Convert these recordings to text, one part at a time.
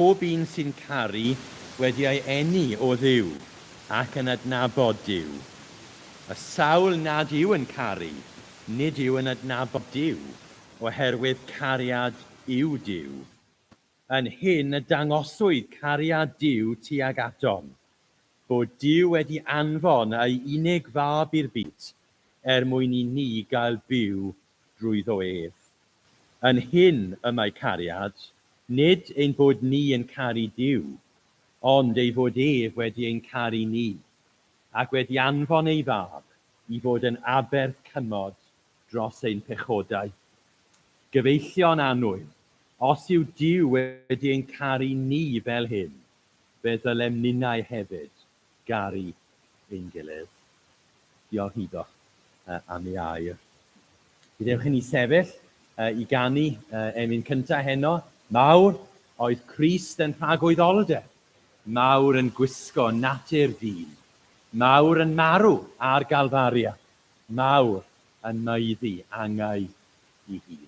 Pob un sy'n caru wedi ei eni o Dduw ac yn adnabod Duw. Y sawl nad yw yn caru, nid yw yn adnabod Duw, oherwydd cariad yw Duw. Yn hyn y dangoswyd cariad Duw tuag atom, bod Duw wedi anfon ei unig Fab i'r byd er mwyn i ni gael byw drwyddo ef. Yn hyn y mae cariad, nid ein bod ni yn caru Duw, ond ei fod ef wedi ein caru ni, ac wedi anfon ei Fab i fod yn aberth cymod dros ein pechodau. Gyfeillion annwyl, os yw Duw wedi ein caru ni fel hyn, fe ddylem ninnau hefyd garu ein gilydd. Diolch iddo am ei air. Gadewch i ni sefyll i ganu emyn cyntaf heno. Mawr oedd Crist yn rhagwyddoldeb, mawr yn gwisgo natur dyn, mawr yn marw ar Galfaria, mawr yn maeddu angau ei hun.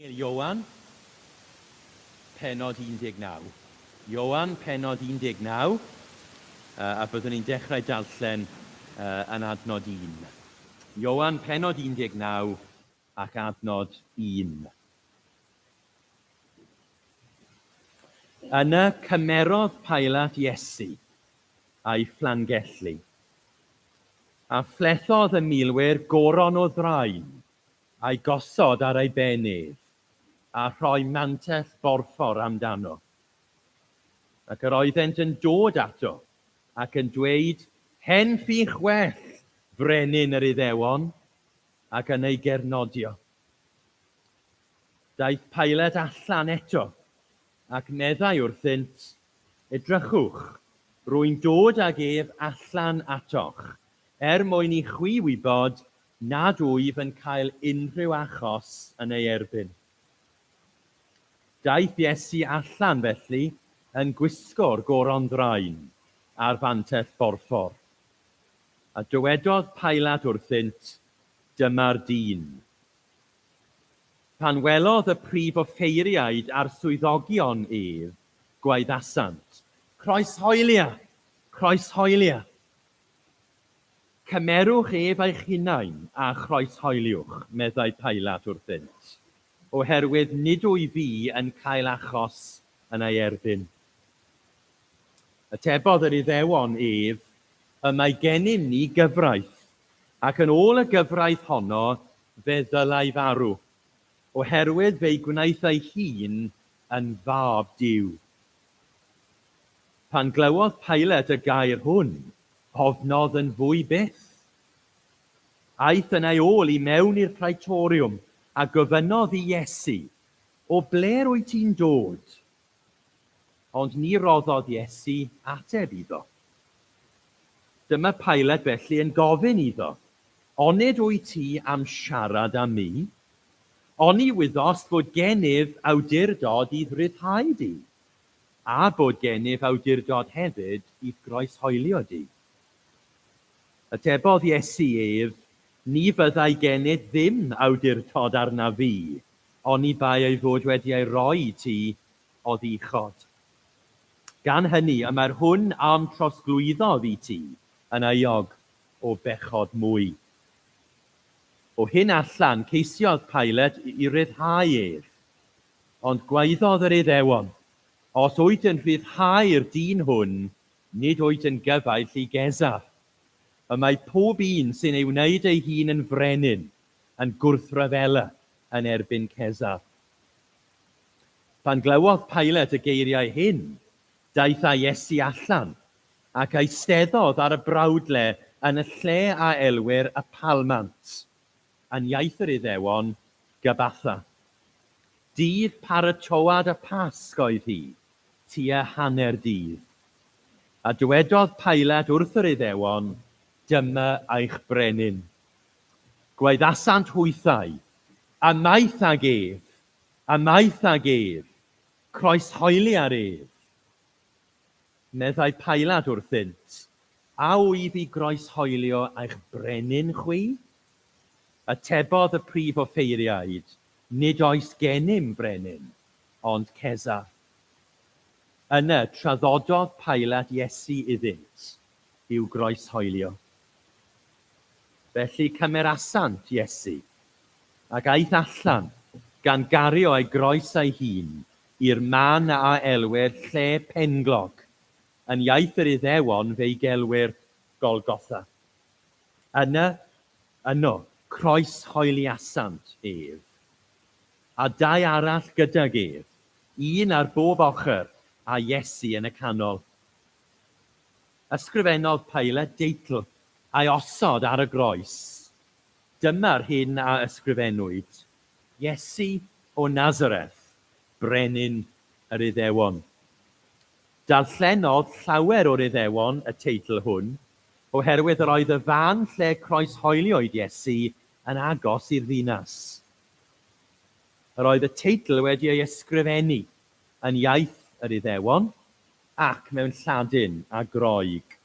Ioan, pennod 19. Ioan, pennod 19, a byddwn ni'n dechrau darllen yn adnod 1. Ioan, pennod 19 ac adnod 1. Yna cymerodd Pilat Iesu a'i phlangellu, a phlethodd y milwyr goron o ddrain a'i gosod ar ei ben ef, a rhoi mantell borffor amdano. Ac yr oeddent yn dod ato, ac yn dweud, Hen ffych well, frenin yr Iddewon! ac yn ei gernodio. Daeth Pilat allan eto, ac meddai wrthynt, Edrychwch, Rwy'n dod ag ef allan atoch, er mwyn i chwi wybod nad wyf yn cael unrhyw achos yn ei erbyn. Daeth Iesu allan, felly, yn gwisgo'r goron ddrain a'r fantell borffor. A dywedodd Pilat wrthynt, Dyma'r dyn. Pan welodd y prif offeiriaid a'r swyddogion ef, gwaeddasant, Croeshoelia! Croeshoelia! Cymerwch ef eich hunain a chroeshoeliwch, meddai Pilat wrthynt, oherwydd nid wyf fi yn cael achos yn ei erbyn. Atebodd yr Iddewon ef, Y mae gennym ni gyfraith, ac yn ôl y gyfraith honno fe ddylai farw, oherwydd fe'i gwnaeth ei hun yn fab Duw. Pan glywodd Pilat y gair hwn, ofnodd yn fwy byth. Aeth yn ei ôl i mewn i'r praetoriwm a gofynnodd i Iesu, O ble'r wyt ti'n dod? Ond ni roddodd Iesu ateb iddo. Dyma Pilat felly yn gofyn iddo, Onid wyt ti am siarad â mi? Oni wyddost fod gennyf awdurdod i'th ryddhau di, a bod gennyf awdurdod hefyd i'th groeshoelio di? Atebodd Iesu ef, Ni fyddai gennyt ddim awdurdod arnaf fi, oni bai ei fod wedi ei roi i ti oddi uchod. Gan hynny, y mae'r hwn a'm trosglwyddodd i ti yn euog o bechod mwy. O hyn allan, ceisiodd Pilate i ryddhau ef. Ond gwaeddodd yr Iddewon, Os wyt yn rhyddhau'r dyn hwn, nid wyt yn gyfaill i Gesar. Y mae pob un sy'n ei wneud ei hun yn frenin yn gwrthryfela yn erbyn Cesar. Pan glywodd Pilate y geiriau hyn, daeth â Iesu allan, ac eisteddodd ar y brawdle yn y lle a elwir y Palmant, yn iaith yr Iddewon, Gabatha. Dydd paratoad y Pasg oedd hi, tua hanner dydd. A dywedodd Pilat wrth yr Iddewon, Dyma eich brenin. Gwaeddasant hwythau, Ymaith ag ef! Ymaith ag ef! Croeshoeli ar ef! Meddai Pilat wrthynt, A wyf i groeshoelio eich brenin chwi? Atebodd y prif offeiriaid, Nid oes gennym frenin, ond Cesar. Yna traddododd Pilat Iesu iddynt i'w groeshoelio. Felly cymerasant Iesu, ac aeth allan, gan gario ei groes ei hun, i'r man a elwir Lle Penglog, yn iaith yr Iddewon fe'i gelwir Golgotha. Yna, yno, croeshoeliasant ef, a dau arall gydag ef, un ar bob ochr, a Iesu yn y canol. Ysgrifennodd Pilate deitl a'i osod ar y groes. Dyma'r hyn a ysgrifennwyd, Iesu o Nazareth, Brenin yr Iddewon. Darllenodd llawer o'r Iddewon y teitl hwn, oherwydd yr oedd y fan lle croeshoeliwyd Iesu yn agos i'r ddinas. Yr oedd y teitl wedi ei ysgrifennu yn iaith yr Iddewon, ac mewn Lladin a Groeg.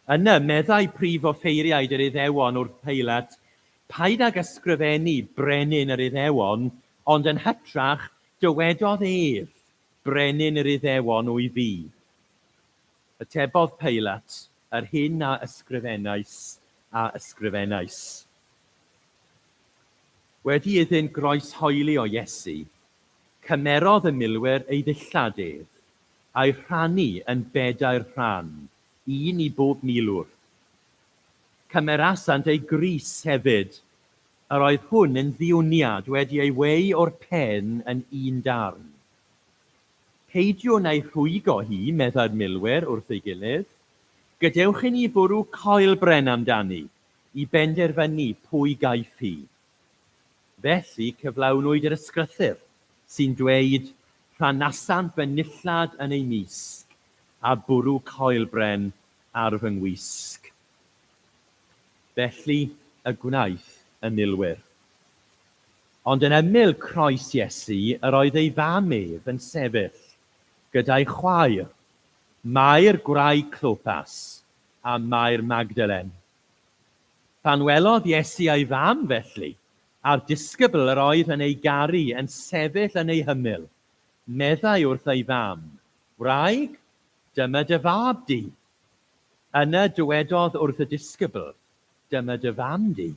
Yna, meddai prif offeiriaid yr Iddewon wrth Peilat, Paid ag ysgrifennu Brenin yr Iddewon, ond yn hytrach, dywedodd ef, Brenin yr Iddewon wyf fi. Atebodd Peilat, Yr hyn a ysgrifennais, a ysgrifennais. Wedi iddynt groeshoelio Iesu, Cymerodd y milwyr ei ddillad ef, a'i rhannu yn bedair rhan, un i bob milwr. Cymerasant ei grys hefyd, yr oedd hwn yn ddiwniad wedi ei weu o'r pen yn un darn. Peidiwn â'i rhwygo hi, meddai'r milwyr wrth ei gilydd. Gadewch i ni fwrw coelbren amdani, i benderfynu pwy gaiff hi. Felly cyflawnwyd yr Ysgrythur, sy'n dweud, Rhanasant fy nillad yn eu mysg, a bwrw coelbren ar fy ngwisg. Felly y gwnaeth y milwyr. Ond yn ymyl croes Iesu yr oedd ei fam ef yn sefyll, gyda'i chwaer, Mair gwraig Clopas, a Mair Magdalen. Pan welodd Iesu ei fam, felly, a'r disgybl yr oedd yn ei garu yn sefyll yn ei hymyl, meddai wrth ei fam, Wraig, dyma dy fab di. Yna dywedodd wrth y disgybl, Dyma dy fam di.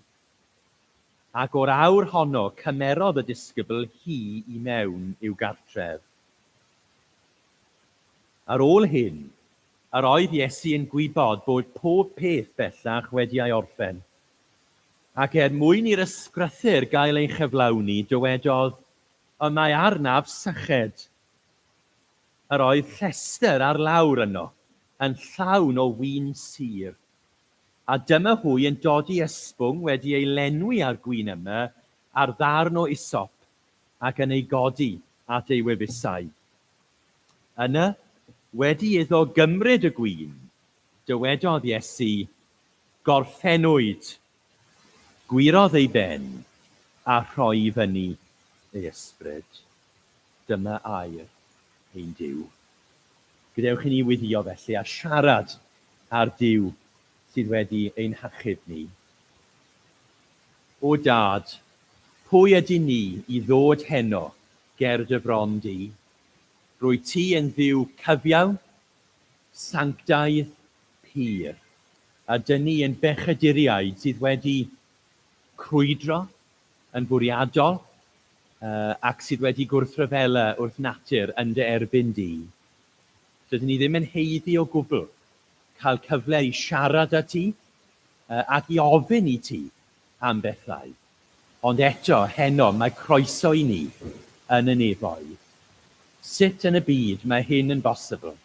Ac o'r awr honno cymerodd y disgybl hi i mewn i'w gartref. Ar ôl hyn, yr oedd Iesu yn gwybod bod pob peth bellach wedi ei orffen. Ac er mwyn i'r Ysgrythur gael ei chyflawni, dywedodd, Y mae arnaf syched. Yr oedd llestr ar lawr yno, yn llawn o win sur. A dyma hwy yn dodi ysbwng wedi ei lenwi â'r gwin yma ar ddarn o isop, ac yn ei godi at ei wefusau. Yna, wedi iddo gymryd y gwin, dywedodd Iesu, Gorffennwyd! Gwyrodd ei ben, a rhoi i fyny ei ysbryd. Dyma air ein Duw. Gadewch i ni weddïo felly a siarad â'r Duw sydd wedi ein hachub ni. O Dad, pwy ydyn ni i ddod heno ger dy fron di? Rwyt ti yn Dduw cyfiawn, sanctaidd, pur, a dyn ni yn bechaduriaid sydd wedi crwydro yn fwriadol ac sydd wedi gwrthryfela wrth natur yn dy erbyn di. Dydyn ni ddim yn haeddu o gwbl cael cyfle i siarad â ti ac i ofyn i ti am bethau. Ond eto, heno, mae croeso i ni yn y nefoedd. Sut yn y byd mae hyn yn bosibl?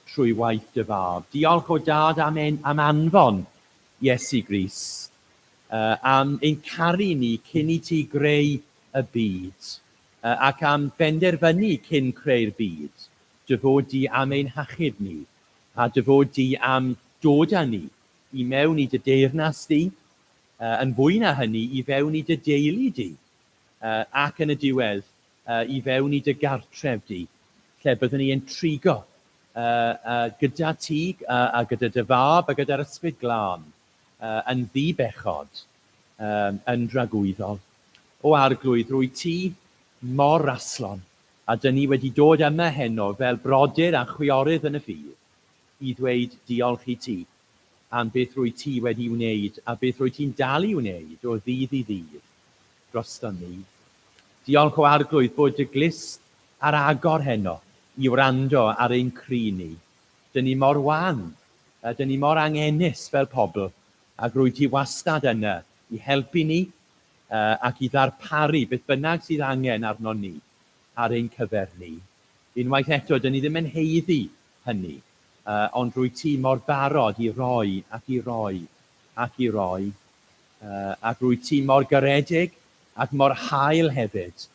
Trwy waith dy Fab. Diolch o Dad am, en, am anfon Iesu Grist, am ein caru ni cyn i ti greu y byd, ac am benderfynu cyn creu'r byd, dy fod di am ein hachub ni, a dy fod di am dod â ni i mewn i dy deyrnas di, yn fwy na hynny, i fewn i dy deulu di, ac yn y diwedd, i fewn i dy gartref di, lle byddwn ni yn trigo gyda ti a gyda dy Fab a gyda'r Ysbryd Glân yn ddi-bechod, yn dragwyddol. O Arglwydd, rwyt ti mor raslon, a dyn ni wedi dod yma heno fel brodyr a chwiorydd yn y ffydd i ddweud diolch i ti am beth rwyt ti wedi wneud a beth rwyt ti'n dal i wneud o ddydd i ddydd droston ni. Diolch o Arglwydd bod dy glust ar agor heno i wrando ar ein cri ni. Dyn ni mor wan, dyn ni mor angenus fel pobl, ac rwyt ti wastad yna i helpu ni ac i ddarparu beth bynnag sydd angen arnon ni ar ein cyfer ni. Unwaith eto, dyn ni ddim yn haeddu hynny, ond rwyt ti mor barod i roi ac i roi ac i roi, ac rwyt ti mor garedig ac mor hael hefyd.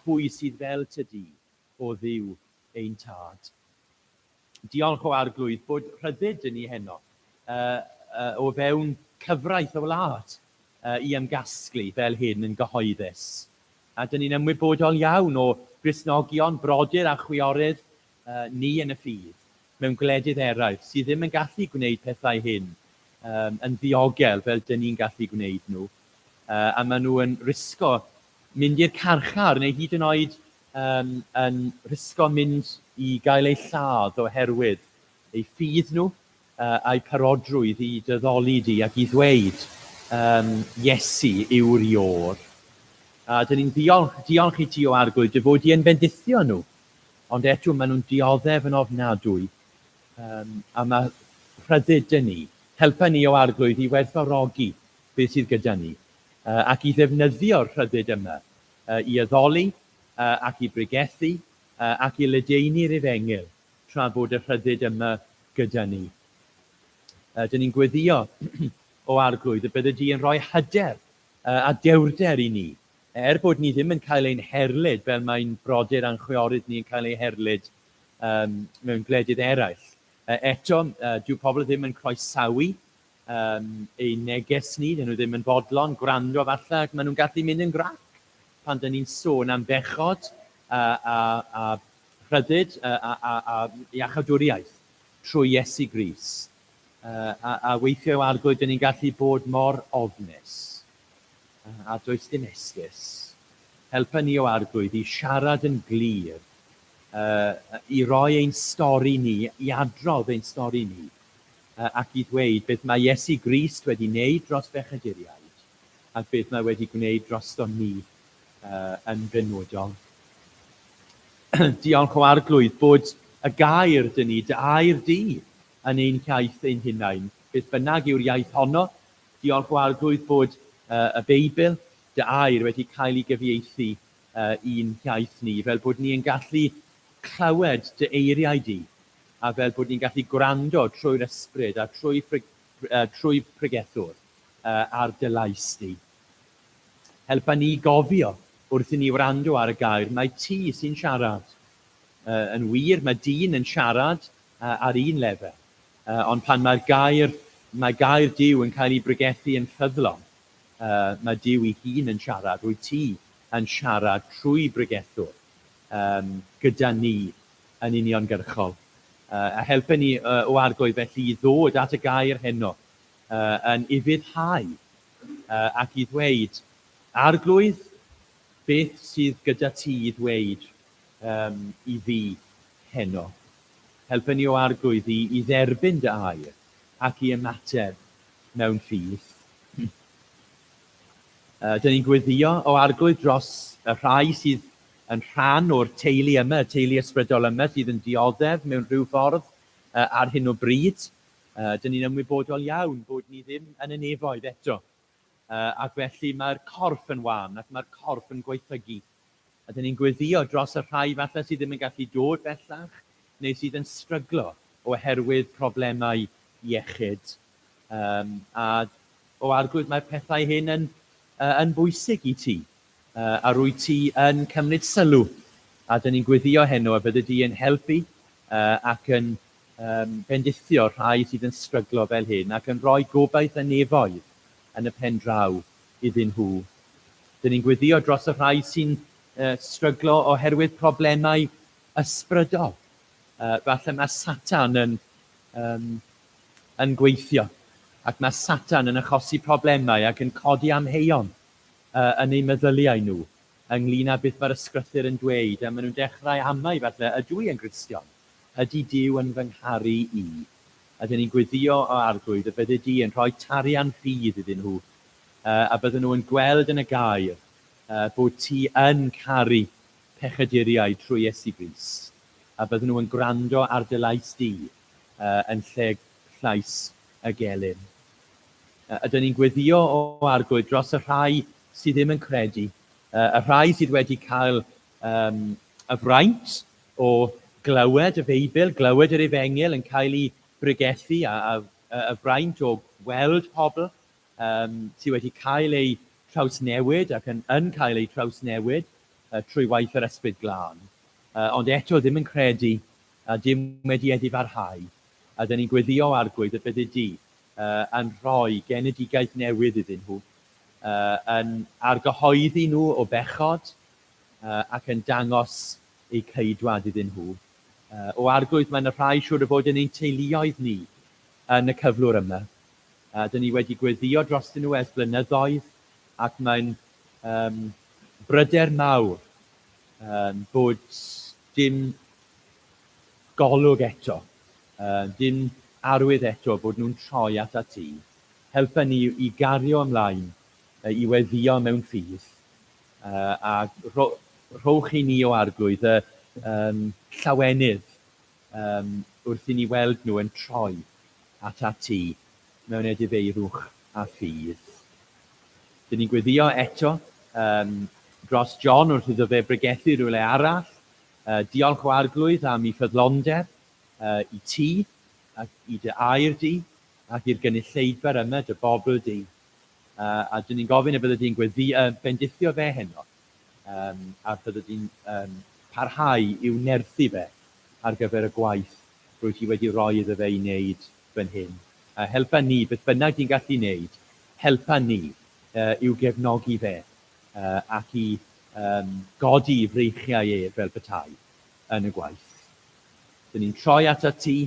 Pwy sydd fel ty di, O Dduw ein Tad? Diolch o Arglwydd bod rhyddid 'da ni heno o fewn cyfraith y wlad i ymgasglu fel hyn yn gyhoeddus. A 'dyn ni'n ymwybodol iawn o Gristnogion, brodyr a chwiorydd ni yn y ffydd, mewn gwledydd eraill sydd ddim yn gallu gwneud pethau hyn yn ddiogel fel 'dyn ni'n gallu gwneud nhw. A maen nhw yn risgo mynd i'r carchar neu hyd yn oed um, yn rhisgo mynd i gael eu lladd oherwydd eu ffydd nhw a'u parodrwydd i dy ddoli di ac i ddweud um, Iesu yw'r Iôr. A dyn ni'n ddiolch, diolch i ti o Arglwydd dy fod di yn bendithio nhw, ond eto maen nhw'n dioddef yn ofnadwy. A mae rhyddid dyn ni. Helpa ni o Arglwydd i werthfawrogi beth sydd gyda ni, ac i ddefnyddio'r rhyddid yma i addoli ac i bregethu ac i ledaenu'r Efengyl tra bod y rhyddid yma gyda ni. Dyn ni'n gweddïo, o Arglwydd, y bydde di yn rhoi hyder a dewrder i ni, er bod ni ddim yn cael ein herlid fel mae'n brodyr a'n chwiorydd ni yn cael eu herlid mewn gwledydd eraill. Eto, dyw pobl ddim yn croesawu ein neges ni, dyn nhw ddim yn fodlon gwrando falle, ac maen nhw'n gallu mynd yn grac pan dyn ni'n sôn am bechod a, a, a rhyddid a, a, a, a iachawdwriaeth trwy Iesu Grist. A, a weithiau o Arglwydd, dyn ni'n gallu bod mor ofnus, a does dim esgus. Helpa ni o Arglwydd i siarad yn glir, i roi ein stori ni, i adrodd ein stori ni, ac i ddweud beth mae Iesu Grist wedi wneud dros bechaduriaid ac beth mae wedi gwneud droston ni yn benodol. Diolch o Arglwydd bod y gair dyn ni, dy air di, yn ein hiaith ein hunain, beth bynnag yw'r iaith honno. Diolch o Arglwydd bod y Beibl, dy air, wedi cael ei gyfieithu i'n hiaith ni, fel bod ni yn gallu clywed dy eiriau di, a fel bod ni'n gallu gwrando trwy'r Ysbryd a trwy, trwy pregethwr ar dy lais di. Helpa ni i gofio wrth i ni wrando ar y gair, mai ti sy'n siarad. Yn wir, mae dyn yn siarad ar un lefel, ond pan mae'r gair, mae gair Duw yn cael ei bregethu yn ffyddlon, mae Duw ei hun yn siarad, rwyt ti yn siarad trwy bregethwr gyda ni yn uniongyrchol. A helpa ni o Arglwydd felly i ddod at y gair heno yn ufuddhau ac i ddweud, Arglwydd, beth sydd gyda ti i ddweud i fi heno? Helpa ni o Arglwydd i, i dderbyn dy air ac i ymateb mewn ffydd. Dyn ni'n gweddio o Arglwydd dros y rhai sydd yn rhan o'r teulu yma, y teulu ysbrydol yma sydd yn dioddef mewn rhyw ffordd ar hyn o bryd. Dyn ni'n ymwybodol iawn bod ni ddim yn y nefoedd eto, ac felly mae'r corff yn wan ac mae'r corff yn gwaethygu. A dyn ni'n gweddïo dros y rhai falle sydd ddim yn gallu dod bellach neu sydd yn stryglo oherwydd problemau iechyd. Um, a o Arglwydd, mae'r pethau hyn yn, uh, yn bwysig i ti, uh, a rwy ti yn cymryd sylw. A dyn ni'n gweddio heno y bydde di yn helpu uh, ac yn um, bendithio rhai sydd yn stryglo fel hyn ac yn rhoi gobaith y nefoedd yn y pen draw iddyn nhw. Dyn ni'n gweddio dros y rhai sy'n uh, stryglo oherwydd problemau ysbrydol. Uh, falle mae Satan yn, um, yn gweithio ac mae Satan yn achosi problemau ac yn codi amheuon uh, yn eu meddyliau nhw ynglyn â beth mae'r ysgrythur yn dweud, a maen nhw'n dechrau amau falle, ydw i yn Gristion? Ydy Duw yn fy ngharu i? A dyn ni'n gweddio o Arglwydd y bydde di yn rhoi tarian ffydd iddyn nhw, a bydden nhw yn gweld yn y gair bod ti yn caru pechaduriaid trwy Iesu Grist, a bydden nhw yn gwrando ar dy lais di yn lle llais y gelyn. Ydyn ni'n gweddio o Arglwydd dros y rhai sydd ddim yn credu, y rhai sydd wedi cael y fraint o glywed y Beibl, glywed yr Efengyl yn cael ei bregethu a, a, y fraint o weld pobl um, sydd wedi cael eu trawsnewid ac yn, yn cael eu trawsnewid trwy waith yr Ysbryd Glân, ond eto ddim yn credu a dim wedi edifarhau, a dyn ni'n gweddio Arglwydd y byddi di yn rhoi genedigaeth newydd iddyn nhw, yn argyhoeddi nhw o bechod ac yn dangos eu ceidwad iddyn nhw. O Arglwydd, mae yna rhai siŵr o fod yn ein teuluoedd ni yn y cyflwr yma. Dyn ni wedi gweddio drostyn nhw ers blynyddoedd ac mae'n um, bryder mawr um, bod dim golwg eto, dim arwydd eto bod nhw'n troi atat ti. Helpa ni i gario ymlaen i weddïo mewn ffydd, a rhowch i ni, o Arglwydd, y llawenydd wrth i ni weld nhw yn troi atat ti mewn edifeirwch a ffydd. Dyn ni'n gweddio eto dros John wrth iddo fe bregethu rhywle arall. Diolch o Arglwydd am i ffyddlondeb i ti ac i dy air di ac i'r gynulleidfa yma, dy bobl di. A dyn ni'n gofyn y bydde di'n gweddi, bendithio fe heno, a bydde di'n parhau i'w nerthu fe ar gyfer y gwaith rwyt ti wedi rhoi iddo fe i wneud fan hyn. A helpa ni, beth bynnag ti'n gallu wneud, helpa ni i'w gefnogi fe ac i godi i freichiau e fel petai yn y gwaith. Dyn ni'n troi atat ti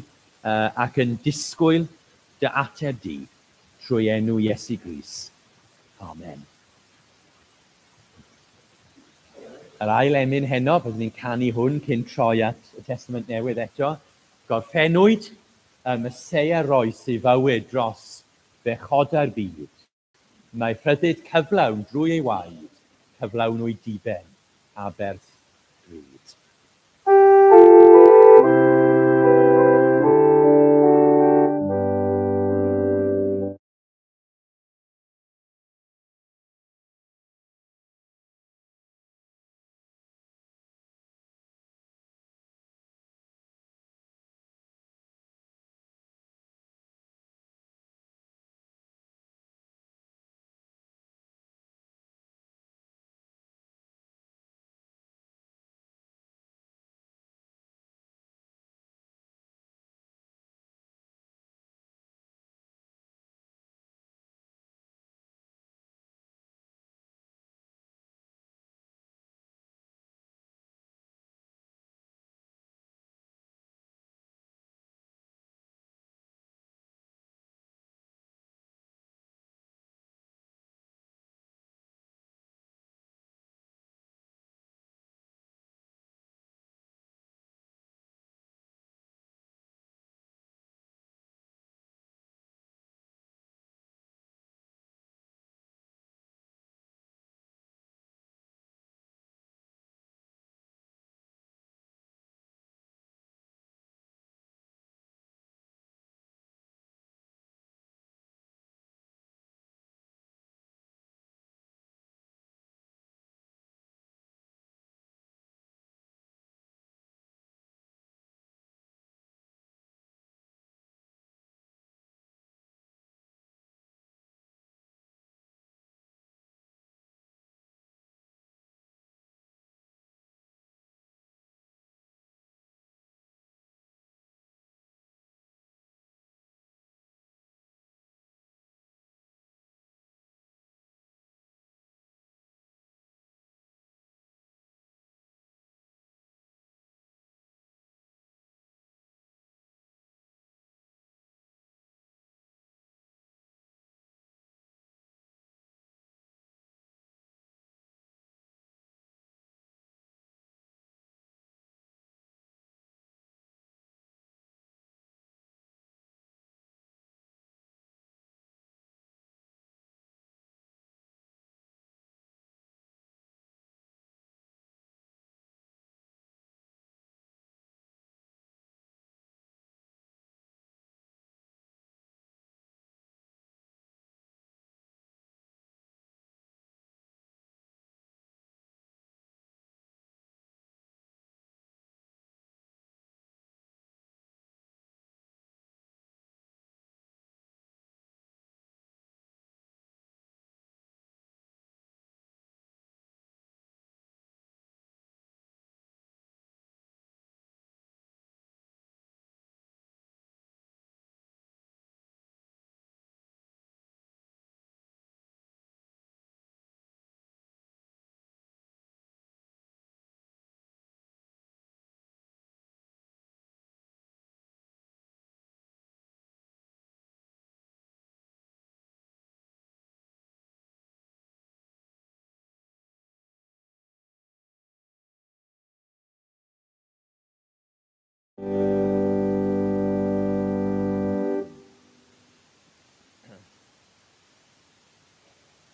ac yn disgwyl dy ateb di trwy enw Iesu Grist. Amen. Yr ail emyn heno, byddwn ni'n canu hwn cyn troi at y Testament Newydd eto. Gorffennwyd y Meseia roes ei fywyd dros bechodau'r byd. Mae rhyddid cyflawn drwy ei waed, cyflawnwyd diben aberth drud.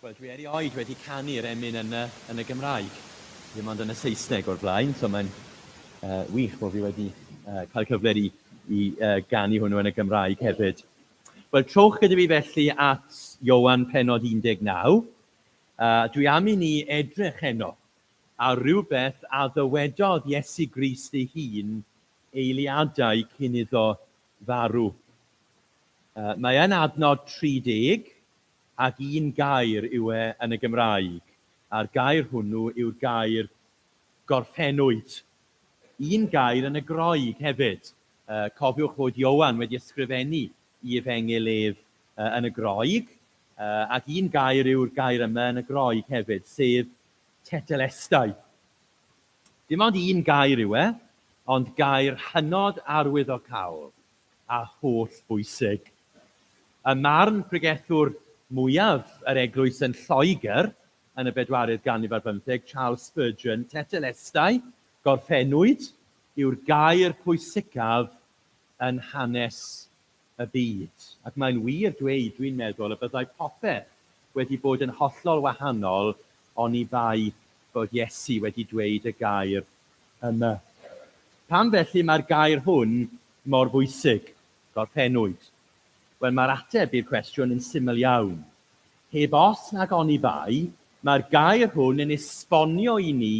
Wel, dwi erioed wedi canu'r emyn yn y, yn y Gymraeg. Ddim ond yn y Saesneg o'r blaen, so mae'n wych bod fi wedi cael cyfle i, i ganu hwnnw yn y Gymraeg hefyd. Wel, trowch gyda fi felly at Ioan pennod 19. Dwi am i ni edrych heno ar rywbeth a ddywedodd Iesu Grist ei hun eiliadau cyn iddo farw. Mae yn adnod 30, ac un gair yw e yn y Gymraeg, a'r gair hwnnw yw'r gair gorffennwyd. Un gair yn y Groeg hefyd. Cofiwch fod Ioan wedi ysgrifennu i efengyl ef yn y Groeg, ac un gair yw'r gair yma yn y Groeg hefyd, sef tetelestai. Dim ond un gair yw e, ond gair hynod arwyddocaol a holl bwysig. Ym marn pregethwr mwyaf yr eglwys yn Lloegr yn y bedwaredd ganrif ar bymtheg, Charles Spurgeon, tetelestai, gorffennwyd, yw'r gair pwysicaf yn hanes y byd. Ac mae'n wir dweud, dwi'n meddwl, y byddai popeth wedi bod yn hollol wahanol oni bai bod Iesu wedi dweud y gair yma. Pam felly mae'r gair hwn mor bwysig? Gorffennwyd. Wel, mae'r ateb i'r cwestiwn yn syml iawn. Heb os nag oni bai, mae'r gair hwn yn esbonio i ni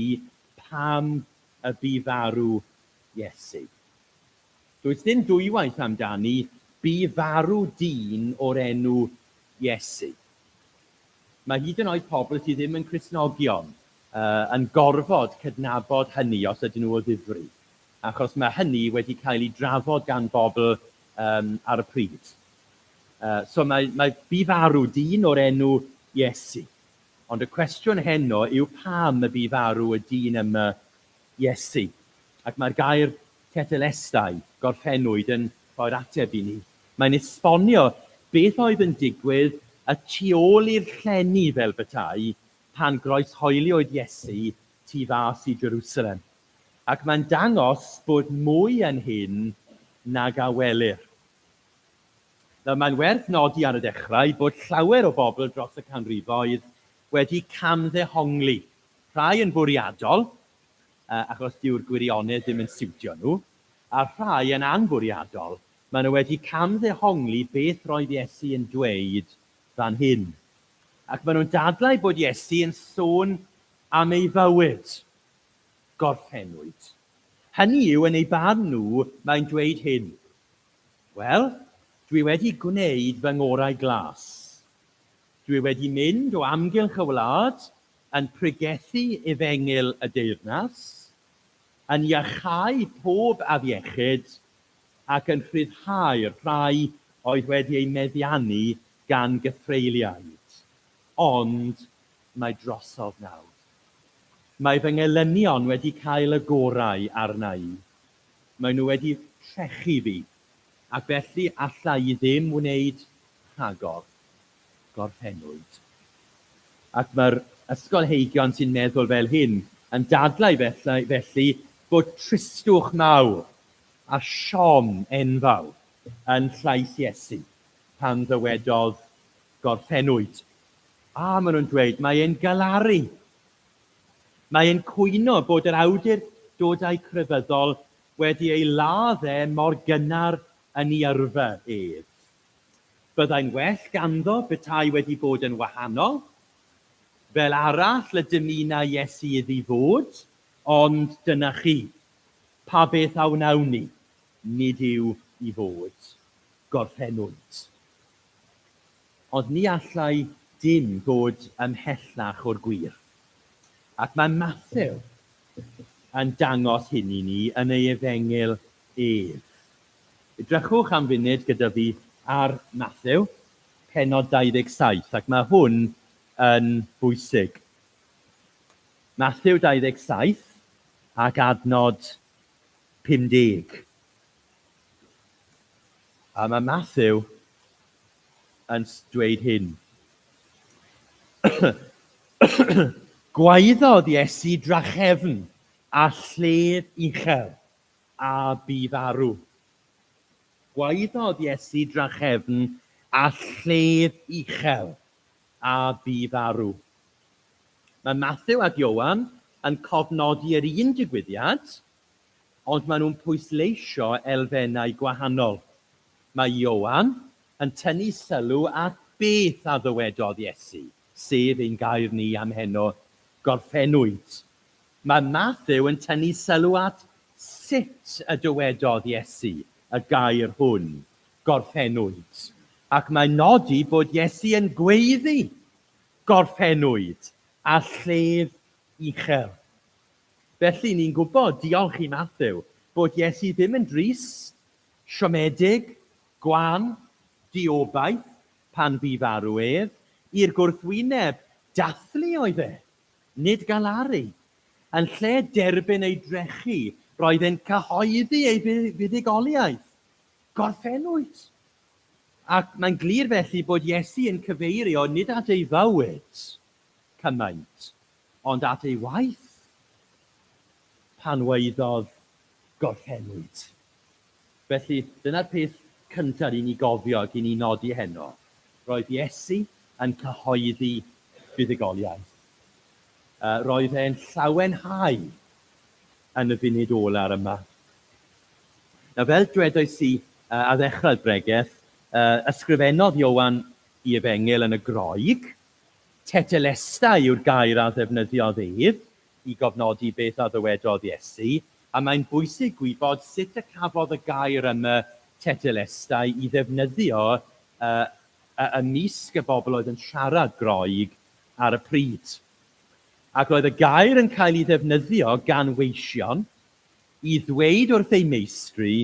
pam y bu farw Iesu. Does dim dwywaith amdani, bu farw dyn o'r enw Iesu. Mae hyd yn oed pobl sydd ddim yn Cristnogion yn gorfod cydnabod hynny os ydyn nhw o ddifri, achos mae hynny wedi cael ei drafod gan bobl ar y pryd. So mae, mae bu farw dyn o'r enw Iesu. Ond y cwestiwn heno yw pam y bu farw y dyn yma Iesu. Ac mae'r gair tetelestai, gorffennwyd, yn rhoi'r ateb i ni. Mae'n esbonio beth oedd yn digwydd y tu ôl i'r llenni fel petai pan groeshoeliwyd Iesu tu fas i Jerusalem. Ac mae'n dangos bod mwy yn hyn nag a welir. Nawr, mae'n werth nodi ar y dechrau bod llawer o bobl dros y canrifoedd wedi camddehongli, rhai yn fwriadol, achos dyw'r gwirionedd ddim yn siwtio nhw, a rhai yn anfwriadol, maen nhw wedi camddehongli beth roedd Iesu yn dweud fan hyn. Ac maen nhw'n dadlau bod Iesu yn sôn am ei fywyd. Gorffennwyd. Hynny yw, yn eu barn nhw, mae'n dweud hyn, Wel, dwi wedi gwneud fy ngorau glas. Dwi wedi mynd o amgylch y wlad yn pregethu Efengyl y Deyrnas, yn iacháu pob afiechyd ac yn rhyddhau'r rhai oedd wedi eu meddiannu gan gythreuliaid. Ond mae drosodd nawr. Mae fy ngelynion wedi cael y gorau arna i. Maen nhw wedi trechu fi, ac felly alla i ddim wneud rhagor. Gorffennwyd. Ac mae'r ysgolheigion sy'n meddwl fel hyn yn dadlau felly, felly bod tristwch mawr a siom enfawr yn llais Iesu pan ddywedodd Gorffennwyd. A, maen nhw'n dweud, mae e'n galaru. Mae e'n cwyno bod yr awdurdodau crefyddol wedi ei ladd e mor gynnar yn ei yrfa ef. Byddai'n well ganddo petai wedi bod yn wahanol. Fel arall y dymuna Iesu iddi fod, ond dyna chi. Pa beth a wnawn ni? Nid yw i fod. Gorffennwyd. Ond ni allai dim fod ymhellach o'r gwir. Ac mae Mathew yn dangos hyn i ni yn ei Efengyl ef. Edrychwch am funud gyda fi ar Mathew, pennod 27, ac mae hwn yn bwysig. Mathew 27 ac adnod 50. A mae Mathew yn dweud hyn. Gwaeddodd Iesu drachefn a llef uchel a bu farw. Gwaeddodd Iesu drachefn a llef uchel a bu farw. Mae Mathew ac Ioan yn cofnodi yr un digwyddiad, ond maen nhw'n pwysleisio elfennau gwahanol. Mae Ioan yn tynnu sylw at beth a ddywedodd Iesu, sef ein gair ni am heno, Gorffennwyd. Mae Mathew yn tynnu sylw at sut y dywedodd Iesu y gair hwn, Gorffennwyd, ac mae'n nodi bod Iesu yn gweiddi, Gorffennwyd, â llef uchel. Felly, ni'n gwybod, diolch i Mathew, bod Iesu ddim yn drist. Siomedig, gwan, diobaith, pan fu farw ef, i'r gwrthwyneb, dathlu oedd e, nid galaru. Yn lle derbyn ei drechu, roedd e'n cyhoeddi ei fuddugoliaeth. Gorffennwyd. Ac mae'n glir felly bod Iesu yn cyfeirio nid at ei fywyd cymaint, ond at ei waith pan waeddodd gorffennwyd. Felly, dyna'r peth cyntaf i ni gofio ac i ni nodi heno. Roedd Iesu yn cyhoeddi buddugoliaeth. Roedd e'n llawenhau yn y funud ola'r yma. Nawr, fel dwedais i ar ddechrau'r bregeth, ysgrifennodd Ioan i Efengyl yn y Groeg. Tetelestai yw'r gair a ddefnyddiodd ef i gofnodi beth a ddywedodd Iesu, a mae'n bwysig gwybod sut y cafodd y gair yma tetelestai i ddefnyddio ymysg y bobl oedd yn siarad Groeg ar y pryd. Ac roedd y gair yn cael ei ddefnyddio gan weision i ddweud wrth eu meistri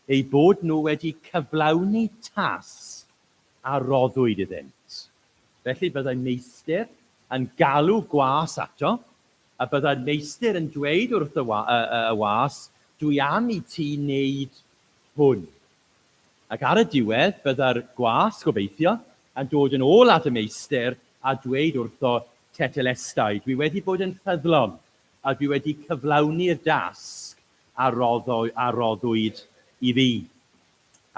eu bod nhw wedi cyflawni tasg a roddwyd iddynt. Felly byddai meistr yn galw gwas ato, a byddai'r meistr yn dweud wrth y, y, y was, Dwi am i ti wneud hwn. Ac ar y diwedd, byddai'r gwas, gobeithio, yn dod yn ôl at y meistr a dweud wrtho, Tetelestai, dwi wedi bod yn ffyddlon, a dwi wedi cyflawni'r dasg a, roddo, a roddwyd i fi.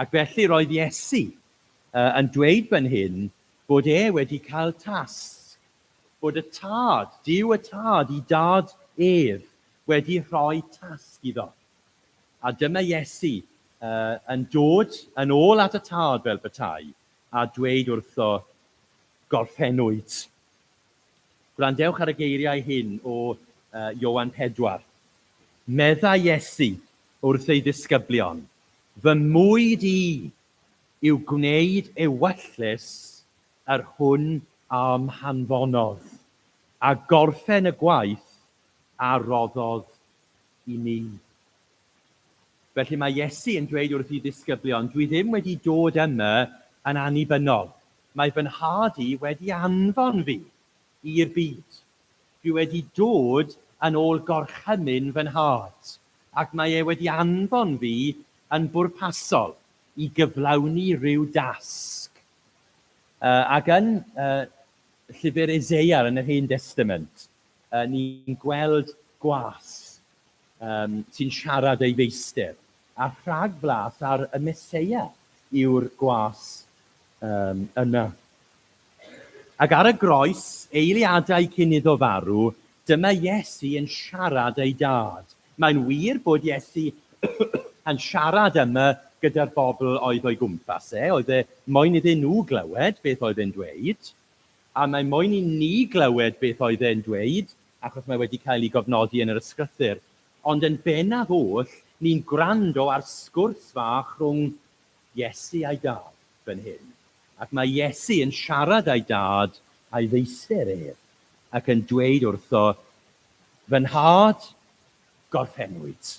Ac felly roedd Iesu yn dweud fan hyn bod e wedi cael tasg, bod y Tad, Duw y Tad, i Dad ef, wedi rhoi tasg iddo. A dyma Iesu yn dod yn ôl at y Tad fel petai, a dweud wrtho, Gorffennwyd. Gwrandewch ar y geiriau hyn o Ioan 4. Meddai Iesu wrth ei ddisgyblion, Fy mwyd i yw gwneud ewyllys yr hwn a'm hanfonodd, a gorffen y gwaith a roddodd i mi. Felly mae Iesu yn dweud wrth ei ddisgyblion, Dwi ddim wedi dod yma yn annibynnol. Mae fy nhad i wedi anfon fi i'r byd. Dwi wedi dod yn ôl gorchymyn fy nhad, ac mae e wedi anfon fi yn bwrpasol i gyflawni rhyw dasg. Ac yn llyfr Eseia yn yr Hen Destament, ni'n gweld gwas sy'n siarad ei feistr, a rhagflas ar y Meseia yw'r gwas yna. Ac ar y groes, eiliadau cyn iddo farw, dyma Iesu yn siarad ei Dad. Mae'n wir bod Iesu yn siarad yma gyda'r bobl oedd o'i gwmpas e, oedd e moyn iddyn nhw glywed beth oedd e'n dweud, a mae moyn i ni glywed beth oedd e'n dweud, achos mae wedi cael ei gofnodi yn yr Ysgrythur. Ond yn bennaf oll, ni'n gwrando ar sgwrs fach rhwng Iesu a'i Dad fan hyn. Ac mae Iesu yn siarad â'i dad a'i feistr ef, ac yn dweud wrtho, Fy nhad, gorffennwyd.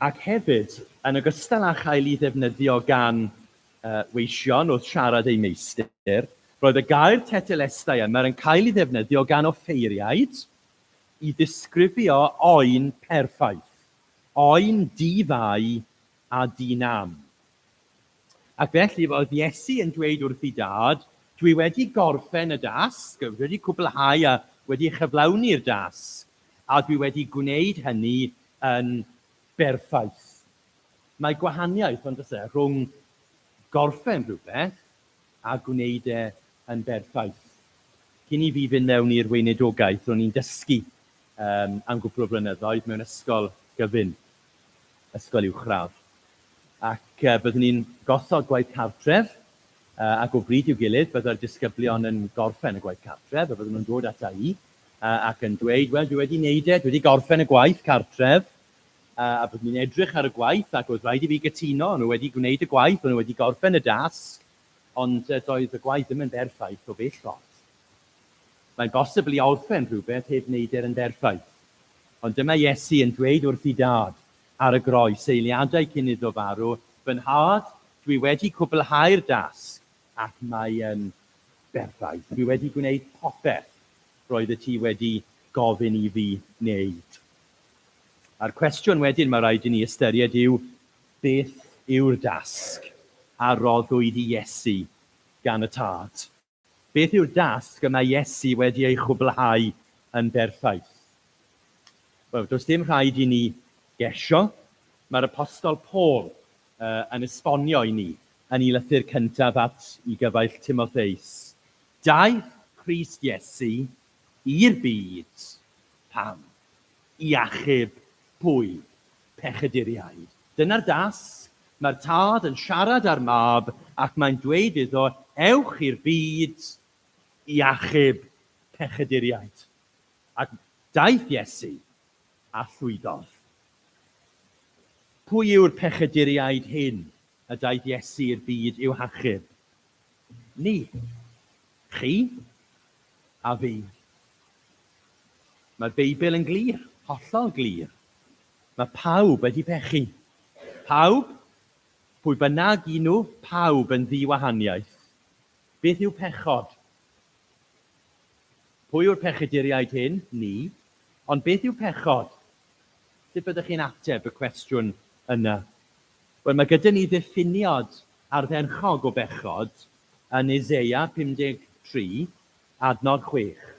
Ac hefyd, yn ogystal â chael ei ddefnyddio gan weision wrth siarad eu meistr, roedd y gair tetelestai yma yn cael ei ddefnyddio gan offeiriaid i ddisgrifio oen perffaith, oen di-fai a di-nam. Ac felly roedd Iesu yn dweud wrth ei dad, Dwi wedi gorffen y dasg, dwi wedi cwblhau a wedi chyflawni'r dasg, a dwi wedi gwneud hynny yn berffaith. Mae gwahaniaeth, ond oes e, rhwng gorffen rhywbeth a gwneud e yn berffaith. Cyn i fi fynd mewn i'r weinidogaeth, ro'n i'n dysgu um, am gwpl o flynyddoedd mewn ysgol gyfun. ysgol uwchradd. Ac byddwn ni'n gosod gwaith cartref, ac o bryd i'w gilydd byddai'r disgyblion yn gorffen y gwaith cartref, a bydden nhw'n dod ata i ac yn dweud, wel, dwi wedi wneud e, dwi wedi gorffen y gwaith cartref, a byddwn ni'n edrych ar y gwaith, ac oedd rhaid i fi gytuno, o'n nhw wedi gwneud y gwaith, o'n nhw wedi gorffen y dasg, ond doedd y gwaith ddim yn berffaith o bell ffordd. Mae'n bosibl i orffen rhywbeth heb wneud e'r yn berffaith. Ond dyma Iesu yn dweud wrth ei dad, ar y groes, eiliadau cyn iddo farw, Fy nhad, dwi wedi cwblhau'r dasg ac mae yn berffaith. Dwi wedi gwneud popeth roeddet ti wedi gofyn i fi wneud. A'r cwestiwn wedyn mae rhaid i ni ystyried yw, beth yw'r dasg a roddwyd i Iesu gan y Tad? Beth yw'r dasg y mae Iesu wedi ei chwblhau yn berffaith? Wel, does dim rhaid i ni gesio. Mae'r Apostol Paul yn esbonio i ni yn ei lythyr cyntaf at ei gyfaill Timotheus. Daeth Crist Iesu i'r byd, pam? I achub pwy? Pechaduriaid. Dyna'r dasg. Mae'r Tad yn siarad â'r Mab ac mae'n dweud iddo, Ewch i'r byd i achub pechaduriaid. Ac daeth Iesu a llwyddodd. Pwy yw'r pechaduriaid hyn y daeth Iesu i'r byd i'w hachub? Ni. Chi a fi. Mae'r Beibl yn glir, hollol glir. Mae pawb wedi pechu. Pawb, pwy bynnag i nhw, pawb yn ddiwahaniaeth. Beth yw pechod? Pwy yw'r pechaduriaid hyn? Ni. Ond beth yw pechod? Sut byddwch chi'n ateb y cwestiwn yna? Wel, mae gyda ni ddiffiniad ardderchog o bechod yn Eseia 53, adnod 6.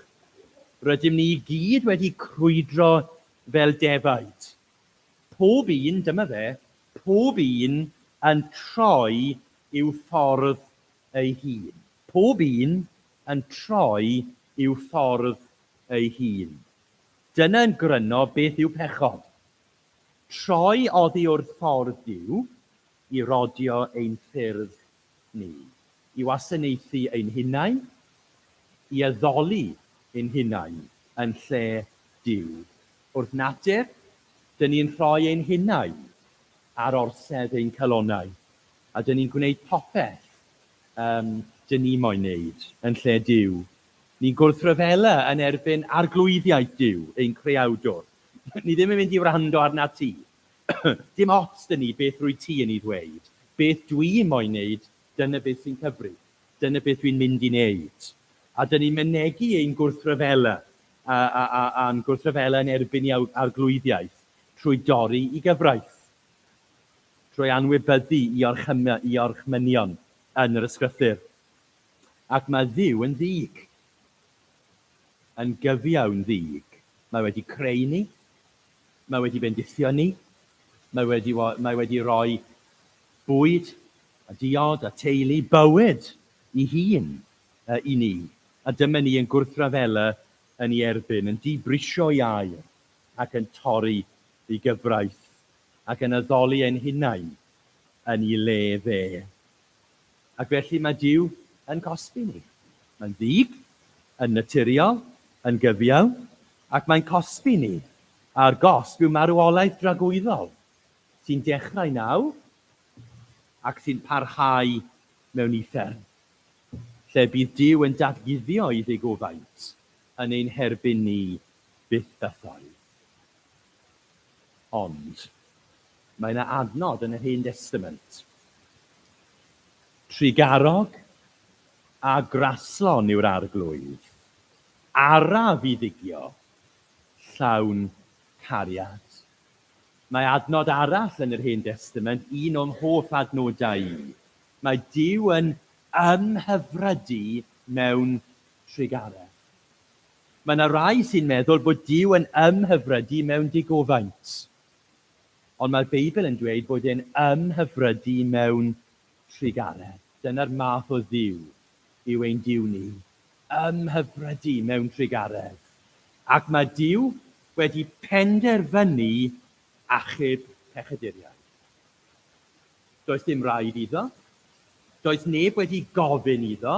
Rydym ni i gyd wedi crwydro fel defaid. Pob un, dyma fe, pob un yn troi i'w ffordd ei hun. Pob un yn troi i'w ffordd ei hun. Dyna yn gryno beth yw pechod. Troi oddi wrth ffordd Duw i rodio ein ffyrdd ni, i wasanaethu ein hunain, i addoli ein hunain yn lle Duw. Wrth natur, dyn ni'n rhoi ein hunain ar orsedd ein calonnau, a dyn ni'n gwneud popeth um, dyn ni moyn wneud yn lle Duw. Ni'n gwrthryfela yn erbyn arglwyddiaeth Duw, ein creawdwr. Ni ddim yn mynd i wrando arnat ti. Dim ots 'da ni beth rwyt ti yn ei ddweud. Beth dwi moyn neud, dyna beth sy'n cyfri. Dyna beth dwi'n mynd i neud. A 'da ni'n mynegi ein gwrthryfela, a, a, a, a'n gwrthryfela yn erbyn i arglwyddiaeth trwy dorri i gyfraith, trwy anwybyddu i, orchym, i orchmynion yn yr ysgrythur. Ac mae Dduw yn ddig. Yn gyfiawn ddig. Mae wedi creu ni, Mae wedi bendithio ni. Mae wedi, mae wedi rhoi bwyd a diod a teulu, bywyd i hun i ni. A dyma ni yn gwrthryfela yn ei erbyn, yn dibrisio ei air ac yn torri ei gyfraith ac yn addoli ein hunain yn ei le fe. Ac felly mae Duw yn cosbi ni. Mae'n ddig, yn naturiol, yn gyfiawn, ac mae'n cosbi ni. A'r gosb yw marwolaeth dragwyddol, sy'n dechrau nawr ac sy'n parhau mewn uffern, lle bydd Duw yn datguddio ei ddigofaint yn ein herbyn ni byth bythoedd. Ond, mae yna adnod yn yr Hen Destament. Trugarog a graslon yw'r Arglwydd, araf i ddigio, llawn cariad. Mae adnod arall yn yr Hen Destament, un o'm hoff adnodau i. Mae Duw yn ymhyfrydu mewn trugaredd. Mae yna rai sy'n meddwl bod Duw yn ymhyfrydu mewn digofaint. Ond mae'r Beibl yn dweud bod e'n ymhyfrydu mewn trugaredd. Dyna'r math o Dduw yw ein Duw ni. Ymhyfrydu mewn trugaredd. Ac mae Duw wedi penderfynu achub pechaduriaid. Does dim rhaid iddo. Does neb wedi gofyn iddo.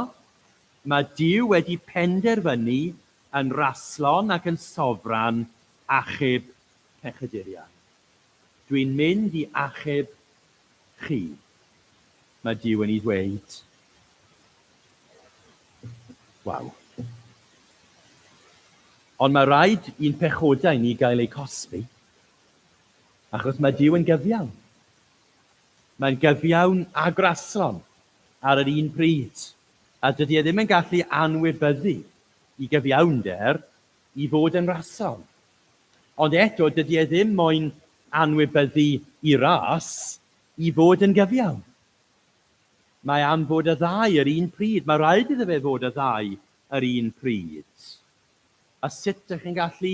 Mae Duw wedi penderfynu yn raslon ac yn sofran achub pechaduriaid. Dwi'n mynd i achub chi, mae Duw yn ei ddweud. Waw. Ond mae rhaid i'n pechodau ni gael eu cosbi. Achos mae Duw yn gyfiawn. Mae'n gyfiawn a graslon ar yr un pryd. A dydy e ddim yn gallu anwybyddu i gyfiawnder i fod yn raslon. Ond eto, dydy e ddim moyn anwybyddu i ras i fod yn gyfiawn. Mae am fod y ddau yr un pryd. Mae rhaid iddo fe fod y ddau yr un pryd. A sut dych chi'n gallu,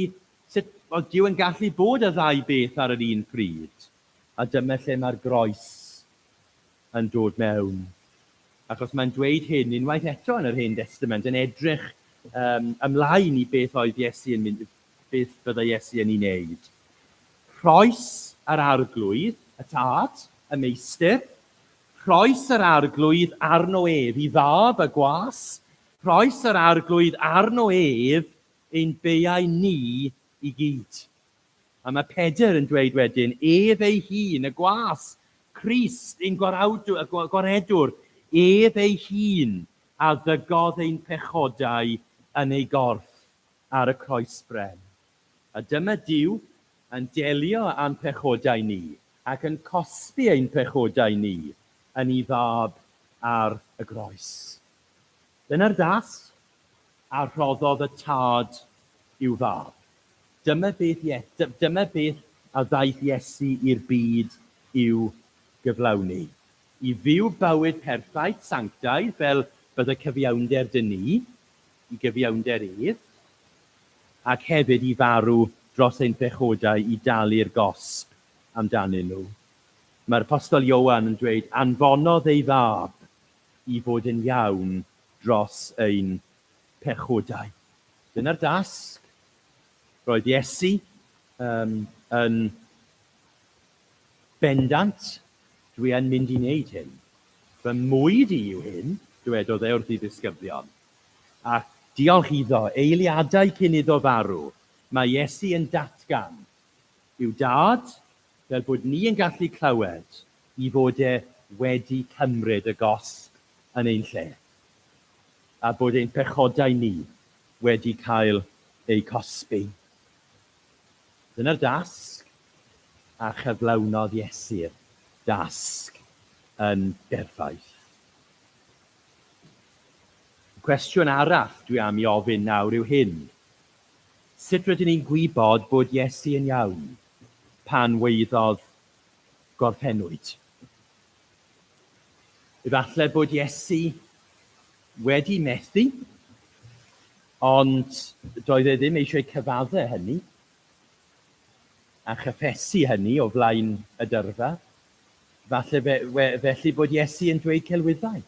sut oedd Duw yn gallu bod y ddau beth ar yr un pryd? A dyma lle mae'r groes yn dod mewn. Achos mae'n dweud hyn unwaith eto yn yr Hen Destament, yn edrych um, ymlaen i beth oedd Iesu yn mynd, beth byddai Iesu yn ei wneud. Rhoes yr Arglwydd, y Tad, y Meistr, rhoes yr Arglwydd arno ef, i fab y gwas, rhoes yr Arglwydd arno ef ein beiau ni i gyd. A mae Pedr yn dweud wedyn, ef ei hun, y gwas, Crist, ein gwaredwr, ef ei hun a ddygodd ein pechodau yn ei gorff ar y croesbren. A dyma Duw yn delio â'n pechodau ni ac yn cosbi ein pechodau ni yn ei Fab ar y groes. Dyna'r dasg a rhoddodd y Tad i'w Fab. Dyma beth, dyma beth a ddaeth Iesu i'r byd i'w gyflawni. I fyw bywyd perffaith, sanctaidd, fel bydde cyfiawnder 'da ni, i gyfiawnder ef, ac hefyd i farw dros ein pechodau i dalu'r gosb amdanyn nhw. Mae'r Apostol Ioan yn dweud, Anfonodd ei Fab i fod yn iawn dros ein pechodau. Dyna'r dasg. Roedd Iesu um, yn bendant, dwi yn mynd i wneud hyn. Fy mwyd i yw hyn, dywedodd e wrth ei ddisgyblion. Ac diolch iddo, eiliadau cyn iddo farw, mae Iesu yn datgan i'w Dad, fel bod ni yn gallu clywed, i fod e wedi cymryd y gosb yn ein lle, a bod ein pechodau ni wedi cael eu cosbi. Dyna'r dasg, a chyflawnodd Iesu'r dasg yn berffaith. Y cwestiwn arall dwi am i ofyn nawr yw hyn, Sut rydyn ni'n gwybod bod Iesu yn iawn pan waeddodd gorffennwyd? Efallai bod Iesu wedi methu, ond doedd e ddim eisiau cyfadde hynny a chyffesu hynny o flaen y dyrfa. Falle fe, we, felly bod Iesu yn dweud celwyddau.